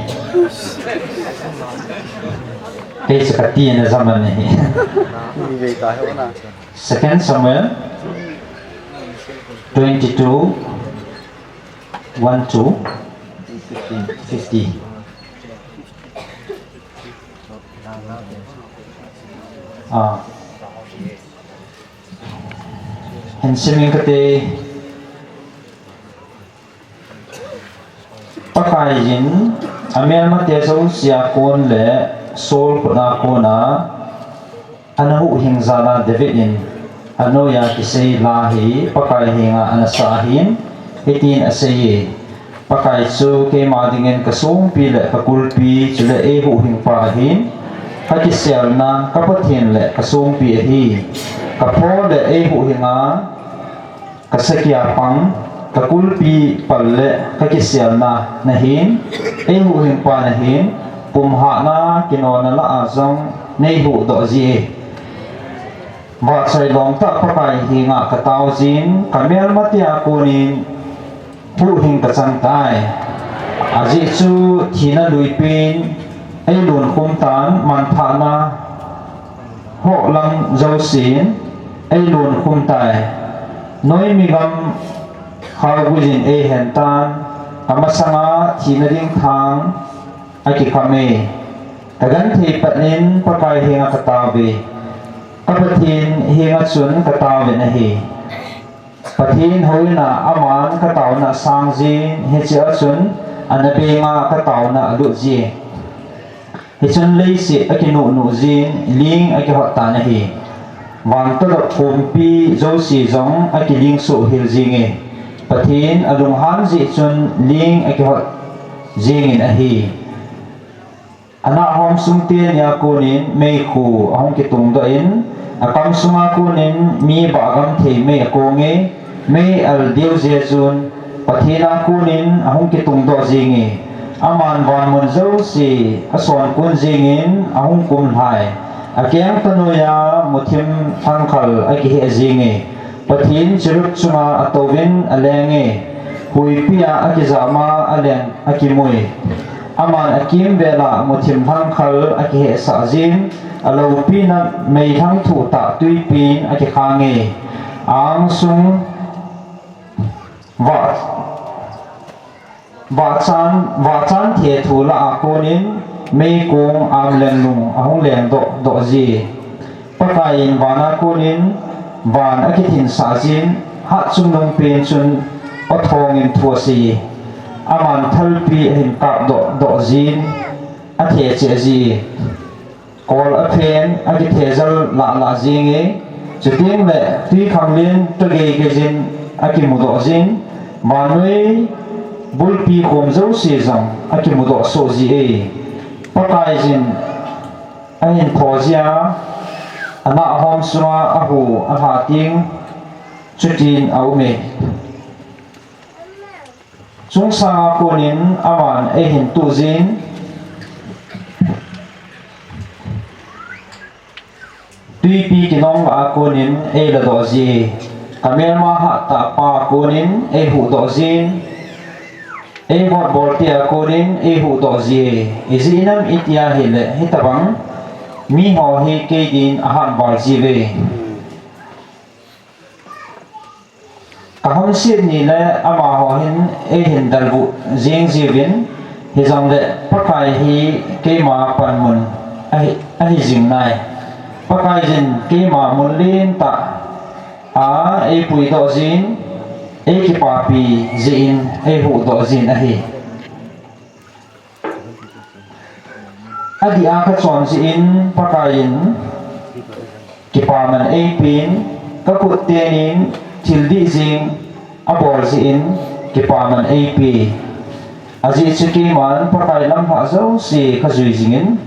Kei sa kati na zaman ni. Second Samuel twenty-two, one to fifty. Ah. Hin simin kate. Pakaiyin, amelmate jouse a kon le Saul khut a kona, ana huhhing jal a David in, anoiya kisei la hi, Pakai henga ana sah ahin, hitin aseiye. Pakai chu keima dingin kasongpi le kakulpi, chule eihuhhingpa ahin, kakiselna, ka Pathen le kasongpi ahi, kapho le eihuhhinga, Ka sakia pang, ka kulpi pal le ka kiselna nahin, ei huhhingpa nahin, pumhahna kinona lah a jong nei huhdoh ji e. Vahchoi lom tah Pakai henga ka tao jin, ka melmate a konin huhhing ka chang tai. Ajeh chu thina luipin ei lunkhum tan, manthahna hoh lam jousen ei lunkhum tai. Noimi gam khaoguijin ei hen tan, amasanga thina ding thang akikham e. Ka genthei patnin Pakai henga ka taove. Ka Pathen henga chun ka taovin ahi. Pathen houin a aman ka taona asang jin, hiche a chun ana benga ka taona alut ji. Hichun leiset akinuhnuh jin, ling akihot tan ahi. Van todop khompi jouse jong akiling soh hel jenge. Pathen alunghan jeh chun ling akihot jengin ahi. Anahhom sung teni a konin meikhu ahung kitungdoh in, akam sunga konin mi bahgam thei mei akonge, mei al deu jeh chun, Pathen a konin ahung kitungdoh jenge. Aman van mun jouse asonkhum jengin ahung kumlhai. Akeng tanoiya muthim lhangkhal akiheh jenge. Pathen Cherub chunga atouvin alenge. Huipia akijama aleng akimui. Aman akimvela muthim lhangkhal akihehsah jin, aloupina meilhang thuhtah tuipin akikhange. Angsung vah Vahchan, vahchan thethu lah a konin meikong amleng lung ahung lengdoh doh ji. Pakaiyin vana konin van akithinsah jin, hatchungnung pen chun aw thongin thu asei. Aman thalpi ahin kapdoh doh jin, athecheh ji. Kol aphen, akithejal lahlah jenge, chuteng le twikhanglen togei geijin akimudoh jin, vannoi bulpi khom jouse jong akimudoh soh ji e. Pakaiyin ahin tho jia, anahhom sunga ahu alha teng, chutin aume. Chungsanga konin aman eihin tuh jin, twipi kinong lah a konin eiladoh ji. Kamelma hattah pa konin eihuhdoh jin, eivotbol tia konin eihuhdoh ji. Ijeh inem itia hile, hitobang miho hi keidin ahatval jiuve. Kahung set ni le amaho hin eihin dalbuh jing jiuvin, hijongle Pakai hi keima panmun ahi, ahi jing nai. Pakaiyin keima mun lentah a eipuidoh jin, eikipapi jin, eihuhdoh jin ahi. Adih a kachon jin Pakaiyin kipaman eipin, ka khut tenin thil dih jing abol jeh in kipaman eipe. Ajeh chu keiman Pakai lamlhah jouse kajui jingin,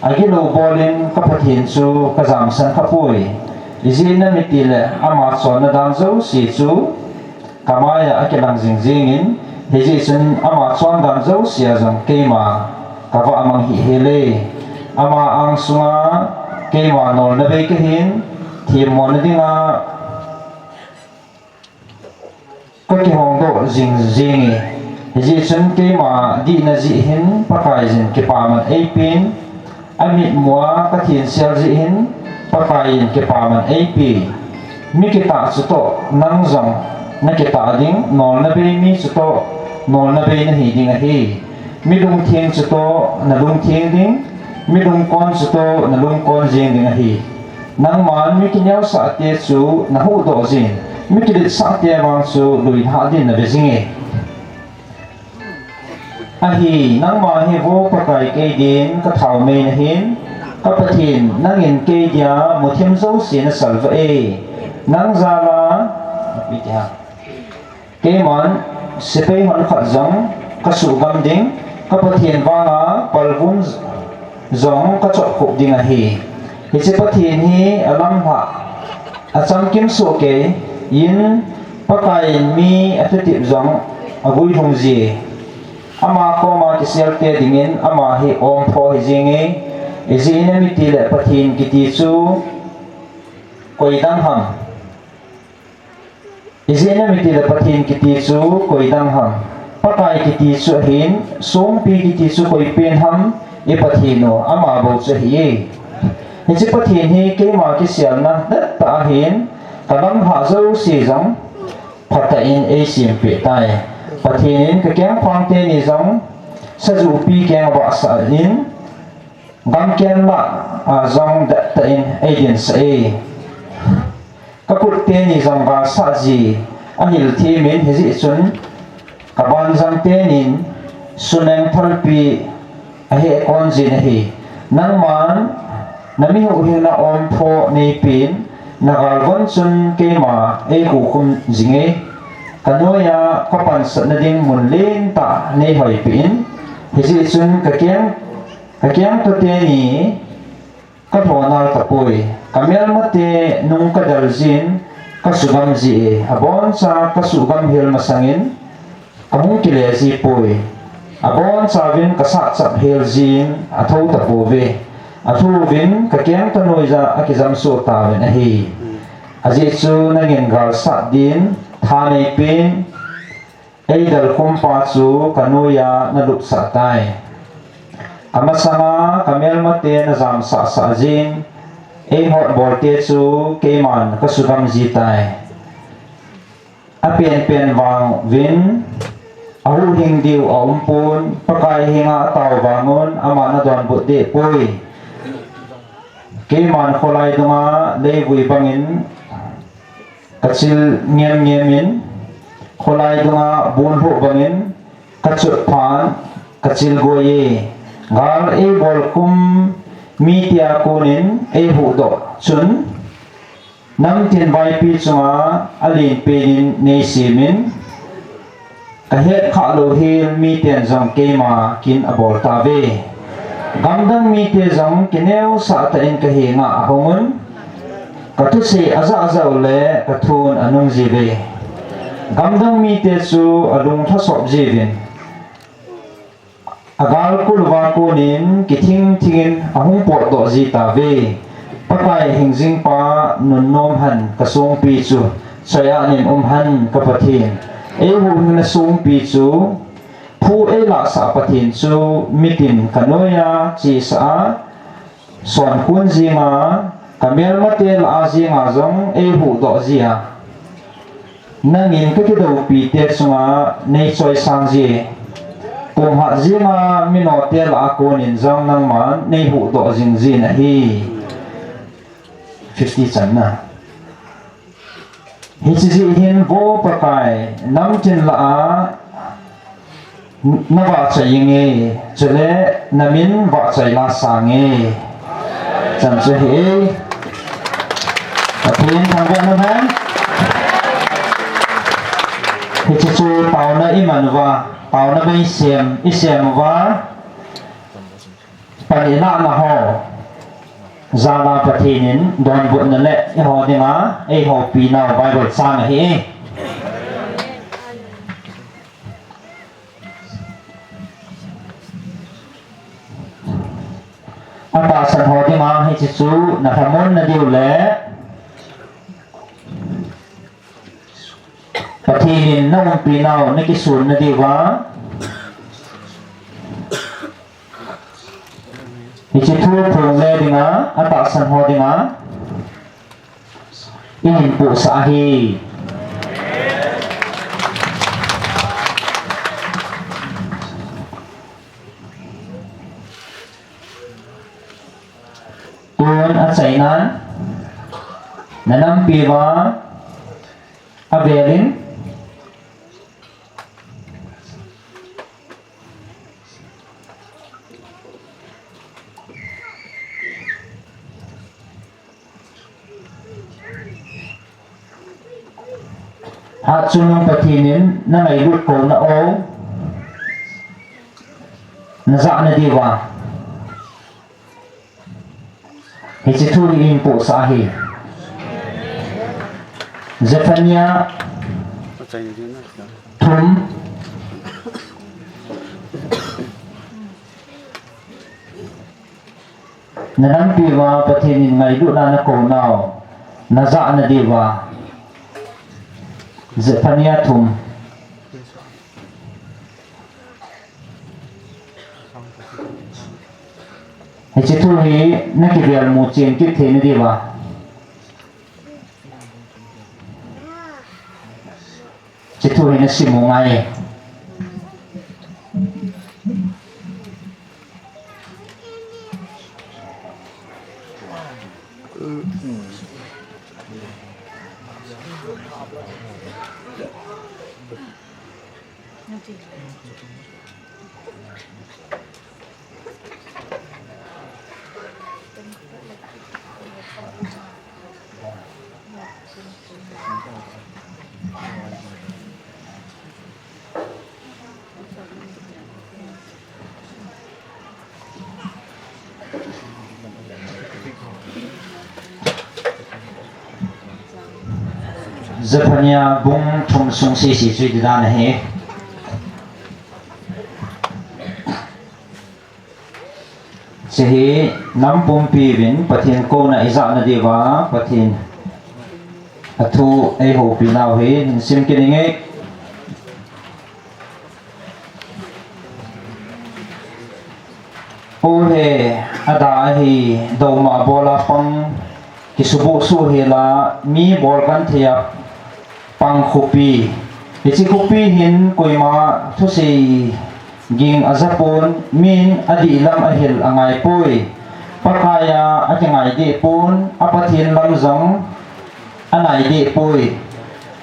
agilou bolin ka Pathen chu kajamsan khapoi. Ijeh inem itile ama chonna dan jouse chu kamaiya akilang jing jingin, hijeh chun ama chondan jousea jong keima kavah mang hih hel e. Ama angsunga keima nolna bei kahin, themmona dinga kakihongdoh jing jing e. Hijeh chun keima dihna jeh hin Pakaiyin kipaman eipin, amitmua kathensel jeh hin Pakaiyin kipaman eipe. Mi kitah chutoh nang jong nakitah ding, nolna bei mi chutoh nolna bei nahi ding ahi. Mi lungtheng chutoh nalungtheng ding, mi lungkon chutoh nalungkon jeng ding ahi. Nangman mi kineosahte chu nahuhdoh jin, mi kiletsahte vang chu luilhah din nave jinge. Ahi, nangma hi vo Pakai kei din kathaomei nahin, ka Pathen nangin kei dia muthim jouse nasalvah e. Nang jala, keiman sepai honkhat jong kasuhgam ding, ka Pathen vanga palvum jong kachot khup ding ahi. Hiche Pathen hi alamlhah, achamkim sohkeiyin, Pakaiyin mi athutep jong aguilhung ji. Ama koma kiselte dingin ama hi ompho hijinge. Ijeh inem itile Pathen kiti chu koidang ham? Ijeh inem itile Pathen kiti chu koidang ham? Pakai kiti chu ahin, songpi kiti chu koipen ham? I Pathen u ama bou chu ahi e. Hiche Pathen hi keima kiselna dettah ahin, kalamlhah jouse jong phatah in eisempeh tai. Pathen in kakengphang teni jong sajupi keng avahsah in, gamken lah a jong dettah in eidinsah e. Kakhut teni jong galsah ji ahil themin, hijeh chun kabanjang tenin sumeng thalpi ahehkon jin ahi. Nangman nami huhhingna ompho neipen, nagalvon chun keima eikhukhum jinge. Kanoiya kapansatna ding mun lentah neihoipeh in, hijeh chun kakeng, kakengto teni kalhonal tapoi. Kamelmate nung kadel jin kasugam ji e. Aboncha kasuhgam hel masangin kahung kile jipoi. Abonchauvin kasatchap hel jin athou tapouve. Athouvin kakengto noiya akijamsoh tauvin ahi. Ajeh chu nangin galsat din tha neipen, eidalkhumpa chu kanoiya nalupsah tai. Amasanga kamelmate najamsahsah jin, eihotbolte chu keiman kasugam ji tai. Apenpen vanguvin, ahuhhing diu aumpon, Pakai henga atao vangun aman adonbut dehpoi. Keiman kholai dunga leivui bangin kachil ngemngemin, kholai dunga bonlhoh bangin kachot phan kachil goi e. Gal eibolkhum mitea konin eihuhdoh chun, namtin vaipi chunga alenpenin neisemin, kahetkhah louhel miten jong keima kin abol tauve. Gamdang mite jong kineosah tah in kahenga ahungun, kathusei ajahjah u le kathun anung jiuve. Gamdang mite chu alung lhasop jiuvin, agalkol uva konin kithing thingin ahung potdoh ji tauve. Pakai hingjingpa nunnom hen kasongpi chu, choi-at in um hen ka Pathen. Eihuhhingna songpi chu, phu eilahsah Pathen chu mitin kanoiya chesah a, sonkhun jinga, kamelmate lah a jinga jong eihuhdoh jia, nangin kakidoupite chunga neichoisang ji. Pumhat jinga minote lah a konin jong nangman neihuhdoh jing jin ahi. Fifty channa. Hiche jeh hin vo Pakai, namtin lah a navahchoi inge, chule namin vahchoi la sange. Chan chu hi e. Pathen thangvahna hen. Hiche chu taona iman uva, taona vei sem, isem uva. Pan inahna ho jal a Pathen in donbutna le eiho dinga eihoupi nau Bible chang ahi. Atahsan ho dinga hiche chu nalhamon nadiu le Pathen in naumpi nau nakisun nadiuva, hiche thu phongle dinga, atahsan ho dinga, ihin pohsah ahi. Tun achainan, nanampi uva, avelin, Hatchungnung Pathen in nangailut kouna u najah nadiuva, hiche thu hi ihin pohsah ahi. Zephaniah thum. Nanampi uva Pathen in ngailutna nakounau najah nadiuva. Zephaniah thum. Hiche thu hi nakivel mu chen kit thei nadiuva. Hiche thu hi nasim u ngai. Zephaniah bung thum sung sese chu hiti dan ahi. Hiche hi nam pumpi uvin Pathen kouna ijah nadiuva, Pathen athu eihoupi nau hi hin sim kit inge. O he, ada ahi, douma bola pang, kisubuh suhhela, mi bol kan thei a pang khopi. Hiche khopi hin koima thusei ging ajapon, min adih lam ahil angaipoi. Pakaiya akingai dehpon, a Pathen lam jong anai dehpoi.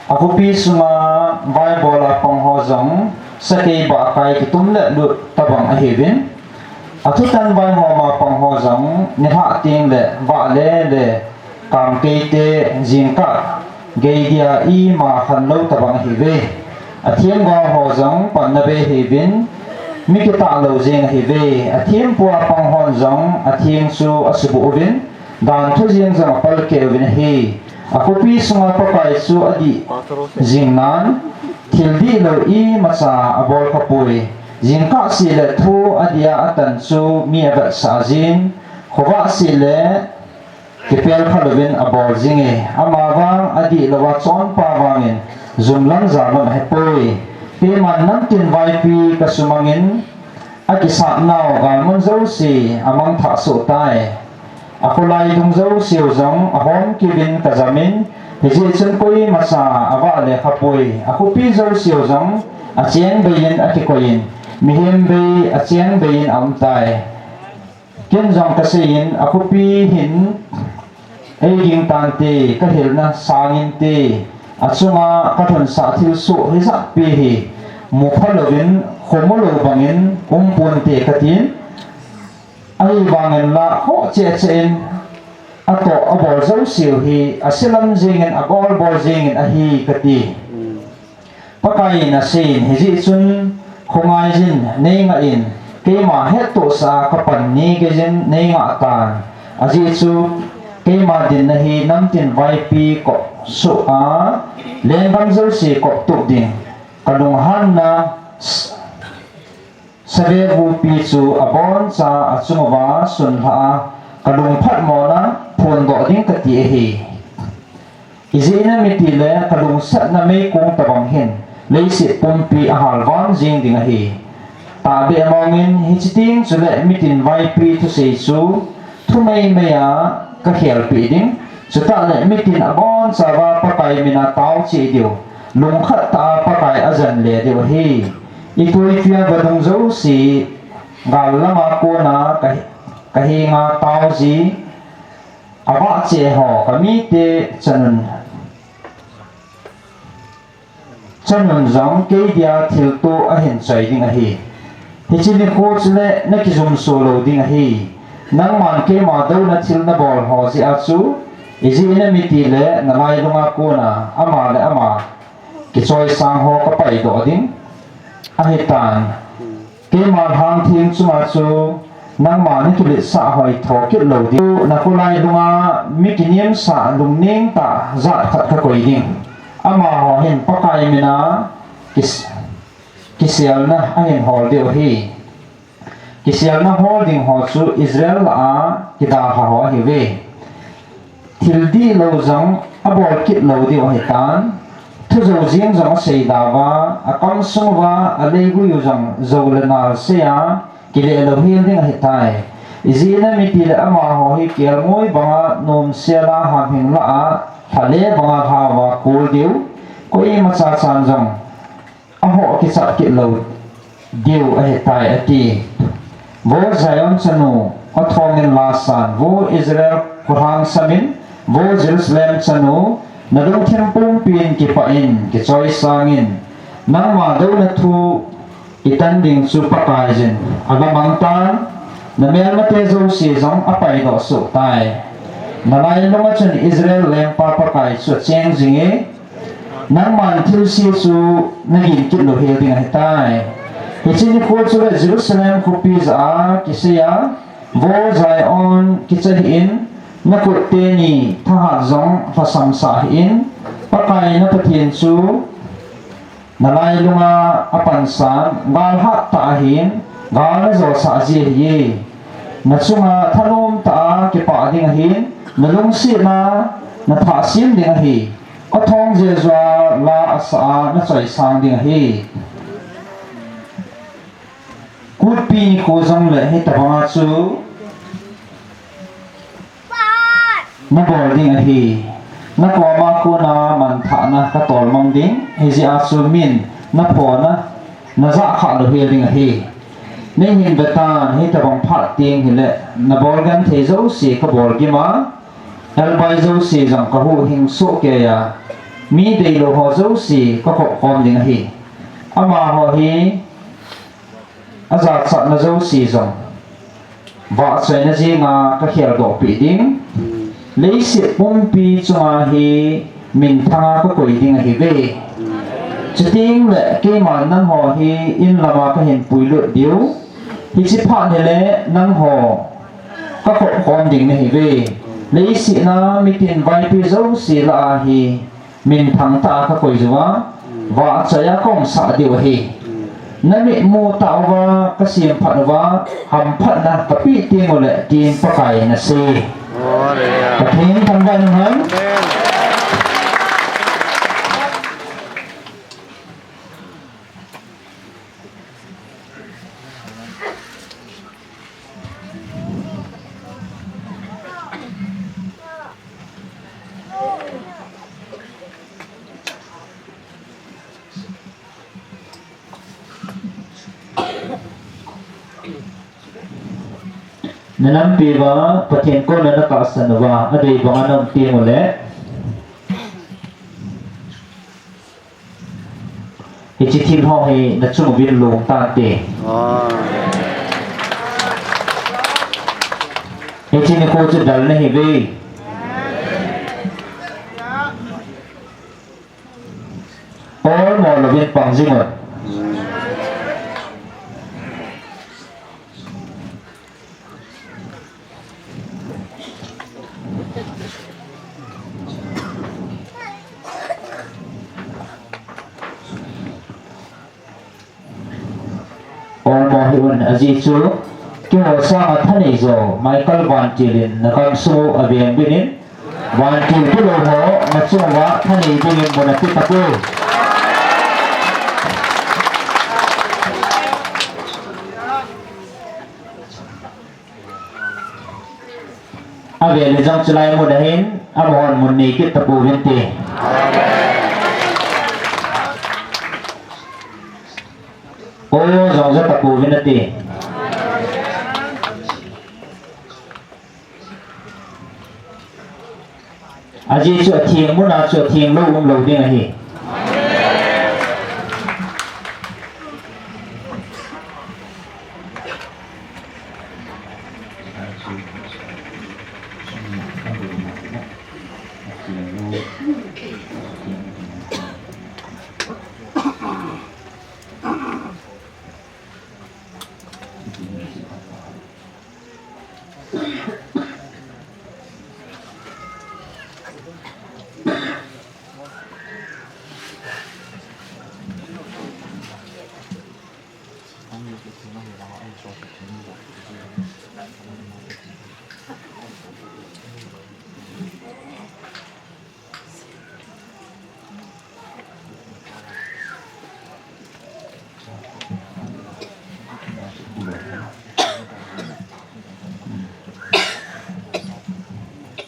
A khopi sunga vaibola pang ho jong sakei bahkai kitum le lut tobang ahiuvin. Athutan vaihoma pang ho jong nilhah tengle vahle le kamkei te jingkah geidia ima khanlou tobang ahiuve. Athemgao ho jong panna bei ahiuvin, mi kitah lou jeng ahiuve. Athempu a pang hon jong atheng chu asuboh uvin, danthu jeng jong apalkeh uvin ahi. A khopi sunga Pakai chu adih jingnan, thil dihlou imacha abol khapoi. Jingkah seh le thu adia atan chu mi avetsah jin, khovah seh le kipel khalouvin abol jinge. Amavang adihlouva chonpa vangin jumlam jalam ahepoi. Keiman namtin vaipi kasumangin, akisatnau galmun jouse amangthah sohtai. Akholai dung jouseu jong ahomkei uvin kajamin, hijeh chun koimacha avahle khapoi. A khopi jouseu jong acheng beiyin akikoiyin, mihem bei acheng beiyin aumtai. Ken jong kaseiyin, a khopi hin eiging tante, kahilna sanginte, achunga kalhunsah thilsoh hijatpi hi muphalouvin, khomu lou bangin umponte katin, ahivanginla khoh cheh cheh in atoh abol jouseu hi aselam jengin agol bol jengin ahi kati. Pakaiyin aseiyin, hijeh chun khongaijin neingah in, keima hettohsah a kapan ni geijin neingah tan. Ajeh chu keima dinna hi namtin vaipi kop soh a, lenggam jouse kop tup ding. Kalunghanna s- Savevupi chu aboncha achunguva sunlhah a, kalungphatmona phondoh ding kati ahi. Ijeh inem itile kalungsatna meikong tobang hin leiset pumpi ahalvam jeng ding ahi. Tahbeh mongin hiche teng chule mitin vaipi thusei chu thumeimei a kakhelpeh ding. Chutah le mitin abonchauva Pakai mina tao cheh diu, lungkhat tah a Pakai ajanle diu ahi. Ethiopia vadung jouse gal lama kona ka, kahenga tao ji, avahchoi ho, kamite chanun, chanun jong keidia thilto ahin choi ding ahi. Hiche nikho chule nakijumso lou ding ahi. Nangman keima douna thil nabol ho jeh a chu, ijeh inem itile nalailunga kona ama le ama kichoisang ho kapaidoh ding ahitan. Keima lhangtheng chunga chu nangma nakiletsah hoitho kit lou ding. Nakholai lunga mi kinemsah lungneng tah jat khat kakoi ding. Amaho hin Pakai mina kis-, kiselna ahin hol diu ahi. Kiselna hol ding ho chu Israel lah a kidalha ho ahiuve. Thil dihlou jong abol kit lou diu ahitan. Thujou jeng jong aseidauva, akamsunguva aleiguiu jong jou le nal sei a, kile louhel ding ahitai. Ijeh inem itile amaho hi kelngoi banga nomsel a hamhing lah a, lhale banga lhauva kol diu. Koimacha chan jong ahoh kichat kit lou diu ahitai, ati. Vo Zion chanu, athongin lasan, vo Israel kholhangsamin, vo Jerusalem chanu, nalungthim pumpin kipah in, kichoisangin, nangma douna thu itan ding chu Pakaiyin alamang tan, namelmate jouse jong apaidoh sohtai. Nalailunga chun Israel lengpa Pakai chu acheng jinge, nangman thilse chu nagin kit louhel ding ahitai. Hiche nikho chule Jerusalem khopi jah a kiseiya, vo Zion kicha hih in, nakhut teni thahat jong lhasamsah hih in, Pakai na Pathen chu nalailunga apansan, gal hattah ahin, gal najosah ji ahiye. Nachunga thanom tah a kipah ding ahin, nalungsetna nathahsem ding ahi. Athong jeh jua la asah a nachoisang ding ahi. Kutpi nikho jongle hitobanga chu nabol ding ahi. Nakoma kona manthahna katolmang ding, hijeh a chu min naphona najah khah louhel ding ahi. Neihin vetan, hitobang phat teng hile nabol genthei jouse kabol gima. Elbai jouse jong kahuhhing sohkeiya, mi deilou ho jouse kakhopkhom ding ahi. Amaho hi ajachatna jouse jong vahchoina jenga kakheldohpeh ding. Leiset pumpi chunga hi minthanga kakoi ding ahiuve. Chutengle keiman nangho hi inlama kahin puilut diu. Hiche phat hile nangho kakhopkhom ding nahiuve. Leiset a mitin vaipi jouse lah a hi minthang tah a kakoi uva, vahchoiya kaumsah diu ahi. Namitmu tah uva kasemphat uva, hamphatna kapeh tengule tin Pakai in asei. Pathen thangvah in umhen. Nanampi uva, Pathen koma natahsan uva, adei banga naum tengule. Hiche thil ho hi nachung uvin lom tante. Hiche nikho chu dal nahiuve. Olmo louvin pang jing un. Olmo hih un, ajeh chu keiho sanga thanei jo Michael Vantil in nagamsung u avengbin in, Vantil gilou ho nachung uva thanei dingin mun ape tapoi. Avel in jong chulai mun a hin amahon mun nei kit tapouvin te. O jong ja tapouvin ate. Ajeh chu atheng mun a chu atheng lou umlou ding ahi.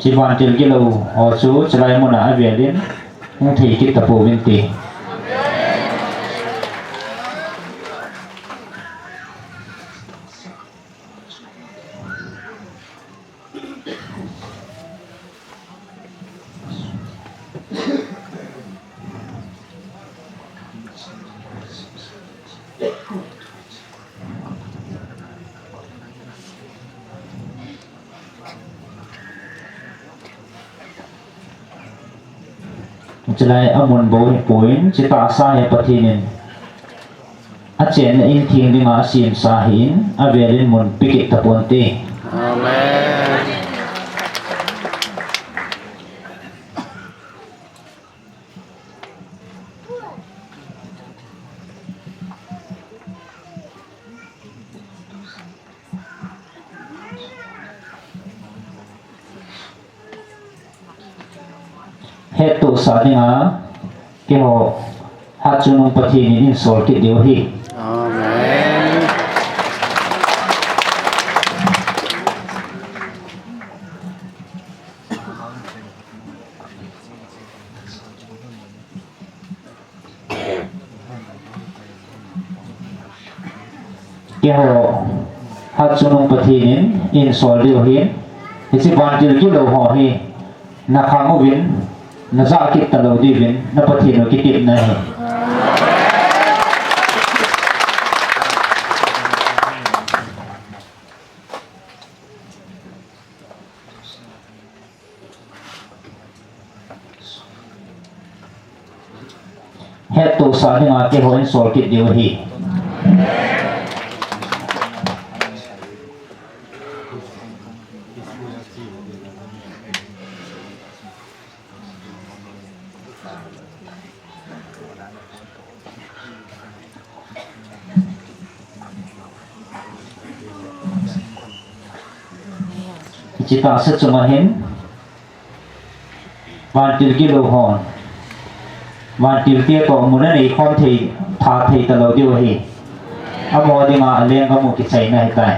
Hiche Vantil gilou ho chu chulai mun a avel in hung thei kit tapouvin te. Chulai amun bou hipon, chutah sa hi Pathen in achenna in theng dinga asemsa ahin, avel in mun pe kit tapon te. Amen. Hettohsah dinga keiho hatchungnung Pathen in einsol kit diu ahi. Amen. Keiho hatchungnung Pathen in einsol diu ahin, hiche Vantil gilou ho hi nakhang uvin, najah kit talou diuvin, na Pathen u kitepna ahi. Hettohsah dinga keiho einsol kit diu ahi. Hiche tahsa chunga hin Vantil gilou hon Vantil te toh mun anei khom thei, tha thei talou diu ahi. Amaho dinga lenggam u kichaina ahitai.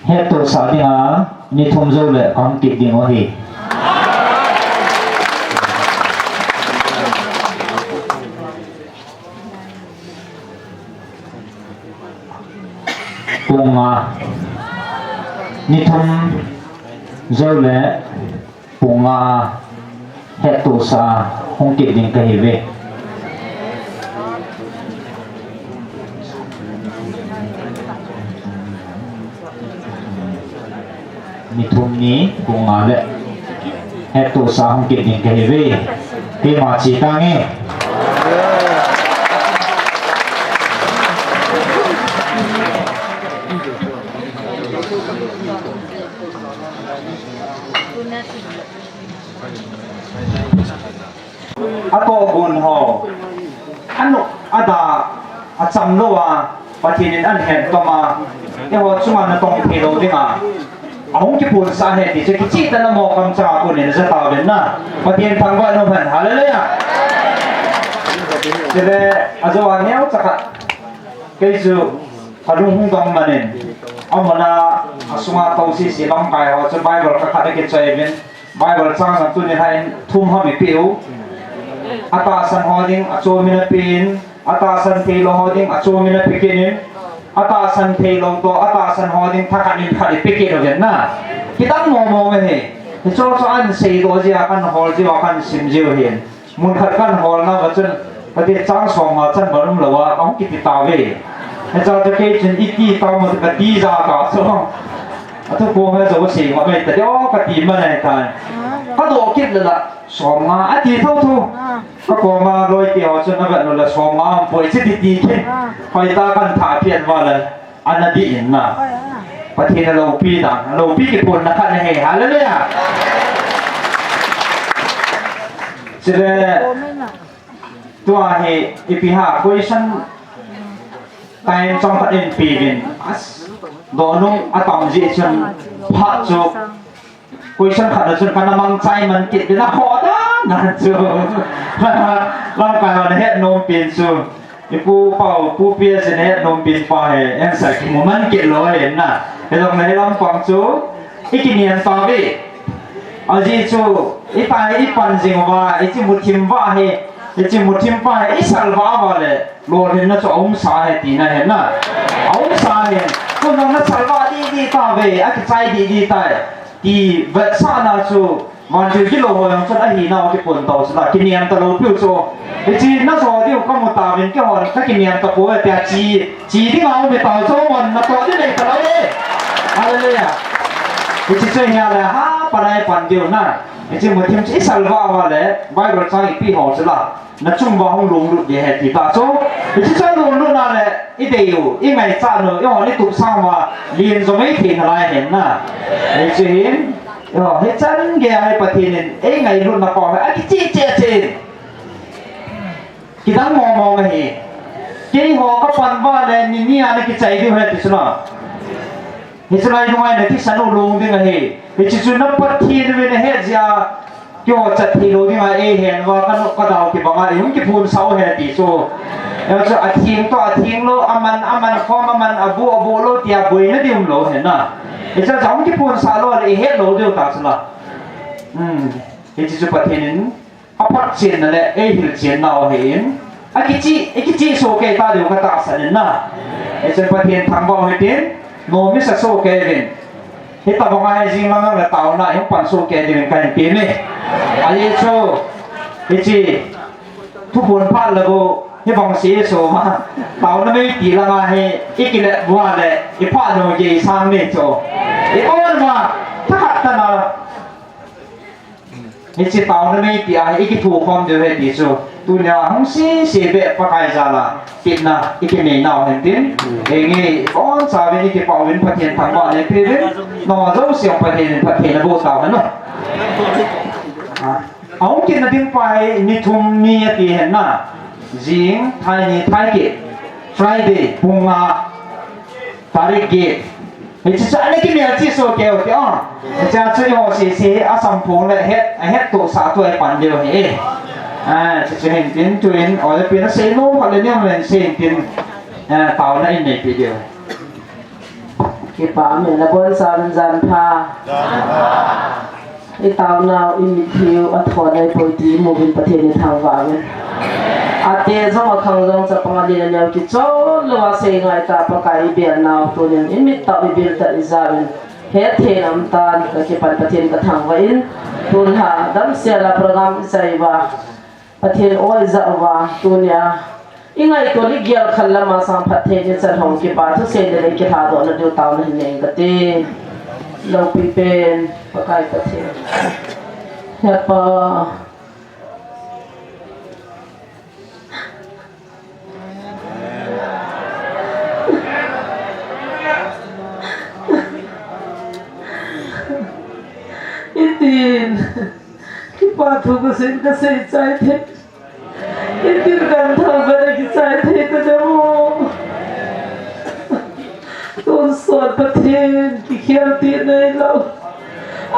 Hettohsah dinga ni thum jou le kahung kit diu ahi. Pung nga, ni thum jou le pung nga a hettohsah a hung kit ding kahiuve. Ni thum ni pung nga le hettohsah hung kit ding kahiuve. Keima che tange. Atohgon ho, anu, ada, acham lou a, Pathen in ahin hettom a, eiho chunga natong thei lou dinga ahung kipunsah ahi ti chu kicheh tah in mo kam changa konin jatauvin na. Pathen thangvah in umhen. Hallelujah. Chule, ajou a neocha khat, kei chu kalung hung dong manin, amun a, asunga tou sese lamkai ho chu Bible khat khat akichoi uvin, Bible chang jong tuni hin thum ham ipeh u. Atahsan ho ding achom in apen, atahsan theilou ho ding achom in ape kit in, atahsan theilou toh atahsan ho ding thakhat in khat ipe kit uvin na. Kidang mong mong ahi. Hicheho chu ahin seidoh jeh a kahin hol jiu a kahin sim jiu ahin. Mun khat kahin holnauva chun, kati chang som nga chan bang umlouva kahung kiti tauve. Hichea chu kei chun iti tamo kati jeh a chu, athukhom he jou sei ngam mai tadi o kati man ahitai. Kadoh kit le la, som nga ati thotho. Kakoma loiteho chun avet uleh som nga umpoi che ti ti kit. Hoitah kahin thah phian uva le, ana dih in na. Pathen aloupi dan, aloupi kipunna khat ahi. Hallelujah. Chule, tua hi ipi ham, question time chomkhat in peuvin. As, dohnom atam jeh chun phat chu question khat na chun kana mangchai man kit ding a, ho dan dan chu. Lamkai hon ahet nom pen chu, ipu pa u, Pu P S in ahet nom pen pa hi answer kimu man kit lou ahi na. Hilou na, hilam pang chu ikiniam tauve. Ajeh chu, itai ipan jing uva, ichi muthim uva hi, ichi muthim pa hi isalvah uva le, lolhinna chu aumsa ahi tina ahi na. Aumsa ahi. Koi jong nasalvah didi tauve, akichai didi tai, ti vetsahna chu, vantil gilou ho jong chun ahinau kipon tau chu la, kiniam talou piu chu. Hiche najo diu kamu tauvin, keihon kakiniam tapouve tia che, che dinga um tau chu, mon natoh ding nei talou e. Hallelujah. Hiche chu ahile, ha, panai pan diu na. Hiche muthim chu isalvah uva le, Bible chang ipi ho chu la, nachung uva hung lunglut ding ahi ti ta chu. Hiche chu lunglutna le, idei u, ingaichat u, eihon itupsang uva, len jong eithei nalai ahi na. Hiche hin, eiho, hichan geiya hi Pathen in eingailutna pa hi akicheh cheh cheh in. Kidang mong mong ahi. Keiho kapan uva le, ni ni a nakichai diu ahi ti chu na. Hichu lai nunga nathisan u long ding ahi. Hiche chu na Pathen uvin ahet jeh a, keiho chat theilou dinga eihen uva, kanu kadau kibanga ihung kipunsah u ahi ti chu. Eiho chu atheng toh atheng lou, aman aman khom, aman aboh aboh lou tia boina ding umlou ahi na. Hiche chu ahung kipunsah lou le ihet lou diu ta chu la. Hmm. Hiche chu Pathen in aphatchenna le eihilchennau ahin, akicheh, ikicheh soh kei ta diu katahsan in na. Hichun Pathen thangvah u hitin, nom isa soh kei uvin. Hitobanga hi jing lang le taona ihung pan soh kei diuvin kahin tem e. Ajeh chu, hiche thuphon phat le bou, hibang seh soh ma, taona mei ti langa hi, ikilet uva le, iphat nom gei sang ni chu. Ikon uva, thakhat tana. Hiche taona mei tia hi ikithu khom diu ahi ti chu, tunia hung sese beh Pakai jal a, kitna ikinei nau ahin tin. Henge, ibonchauvin ikipah uvin Pathen thangvahna ipeuvin, nangho jouse phatthei in phatthei naboh tauhen o. Ah, ahung kitna ding pa hi ni thum ni ati ahi na. Jing, thai ni, thai kit, Friday, pung nga, tarik get. Hiche chu ana kimelchih soh kei u ti o. Hiche chu eiho sese hi asamphong le het, ahettohsah thu a ipan diu ahi e. Ah, hiche chu hin tin tuin, o le pin asei nom khat le niam len sei hin tin, ah, taona in neipeh diu. Kipah um e, nabonchauvin jan pha. Itaonau, imitlhiu, athon ahipoi ti imuvin Pathen ithangvah uvin. Ate jong akhang jong chapang alen aneo kichol louva seingaitah a Pakai ibelnau tunin imittah u ibiltah ijauvin hetthei in aumtan kakipan Pathen kathangvah in, tunlha damsel a program ichai uva Pathen aw ijah uva tunia ingaito le gel khat lama sang phatthei nichan hung kipa thuseina le kilhadohna diu taona hin nei inge kati. Loupi pen Pakai Pathen. He Pa. Hitin, kipa thu kasei, kasei chai thei. Hitin kan thangvah a kichai thei tadem o. Tonsot Pathen, kikhel ti neilou.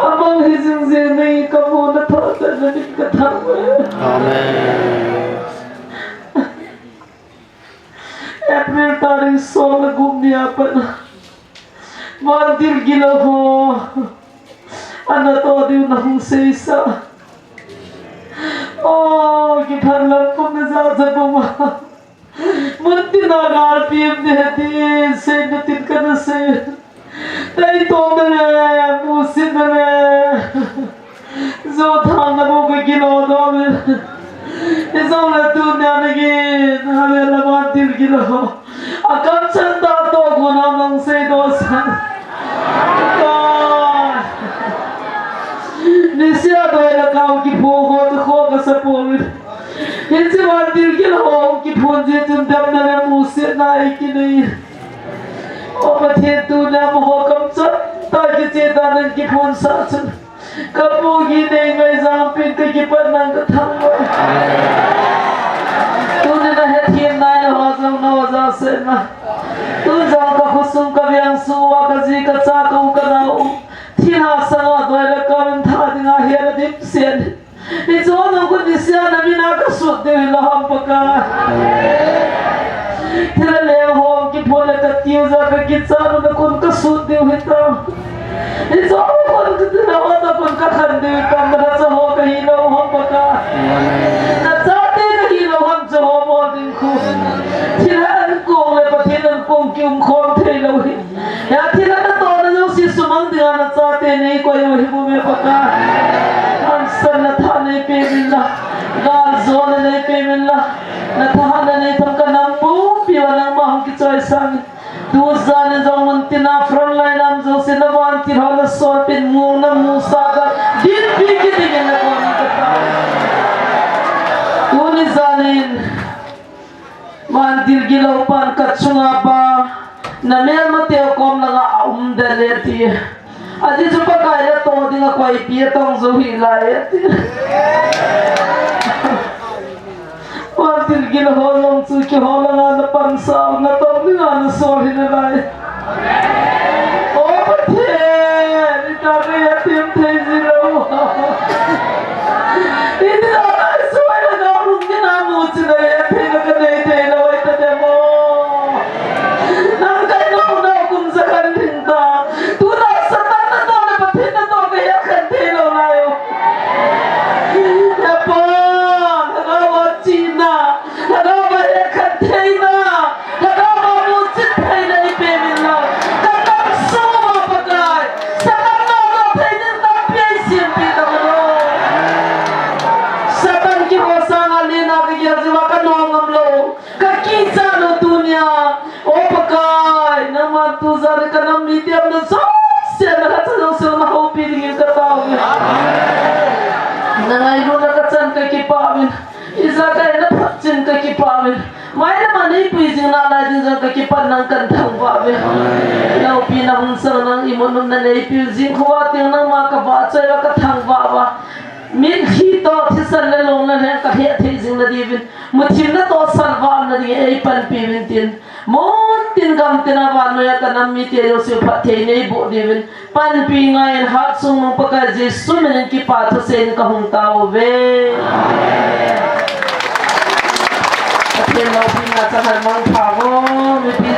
Amang hi jing jing nei kamu na thangvah na min kathangvah. Amen. April tarik som le gup ni a pat. Vantil gilou ho. Ana toh diu nahung seisa. O, kiphan lam pum na ja ja pum a. Muntina ngalpi em de ti, seina tin kana sei. Taitom na le, musit na le. Jothang na bou kagilou doh le. Hijongle tunia nagin, avel a vantil gilou. Akamchang tah toh kona nang seidoh san. Nisea doi le kau kiphong ho tu kho kasa pouvin. Hiche vantil gilou ho kiphong jeh chun damna le musitna eikinei. O Pathen, tunia amaho kamchang tah kicheh dan in kiphong sah chun. Kapu gei nei ngaijang pin kakipat nang kathangvah. Tuni nahethem nai le ho jong naoja sena. Tun jong kakhosung kaveng sung uva kaji kacha kau kanao. Thilha sanga doi le kau in tha dinga hel a dimset. Hiche ho jong kon nisea namin a kasut diu hilou ham Pakai. Thil a leng ho kiphong le katiu ja kakichat u na kon kasut diu hitam. Hiche ho kon katina ho ta kon kakhan diu hitam, nacha ho kahilou ham Pakai. Nachate kahilou ham chu ho bol ding khu. Thil a ankong le Pathen ankong kium khom theilou hi. Hia thil a natohna jouse sumang dinga nachate neikoi u hi bou me Pakai. Hansanna tha neipe min la. Galjona neipe min la. Nathahatna neitham kanam pumpi uva nangma hung kichoisang in. Tujan in jong muntina front line a um jouse navantil ho nasolpin mong namusah a dinpi kit dingin nakon in kata. Tuni jan in Vantil gilou pan kachunga pa, namelmateu kom langa aum den e ti. Ajeh chu Pakai natoh dinga koipi atong jou hih lai e ti. Vantil gilou ho jong chu keiho langa napansa u, natong dinga nasol hi nalai. O Pathen, itah kahethem thei ji lou. Itih a kaisuh a lhagao lungthim a muchi na hetthei na kanei thei lou ahi tadem o. Nang kainouna kum jakhat lhing ta. Tuna Satan natoh le Pathen natoh kahet khen thei lou lai o. He Pa, lhagao a chihna. Lhagao a hekhen theina, lhagao a muchit theina eipe min lang. Ka kamsung uva Pakai, Satan natoh thei ding tampi eisempeh tauvin o. Satan kihou sanga lena kagel jeh uva kanom ngam lou. Kakichat lou tunia. O Pakai, nangman tujan kanam mite umna jouse, nalhacha jouse nahoupi dingin katao uve. Nangailutna kachan kakipah uvin. Ijakai nathot chin kakipah uve. Mailam a neipui jing nalai ding jong kakipah nang kathangvah uve. Loupi nahung sang nang imut umna neipiu jing khovah teng nangma kavahchoi uva kathangvah uva. Mitlhi toh thisan le lungna lheng kahet thei jing nadiuvin. Muthimna toh salvah umna dingin eipanpi uvin tin. Muntin gamtin a vannoiya kanam mite jouse phatthei neiboh diuvin. Panpi ngaiyin Hatchungnung Pakai Jesu minin kipa thuseiyin kahung tao uve. Pathen loupina chang hen mangpha o, mipi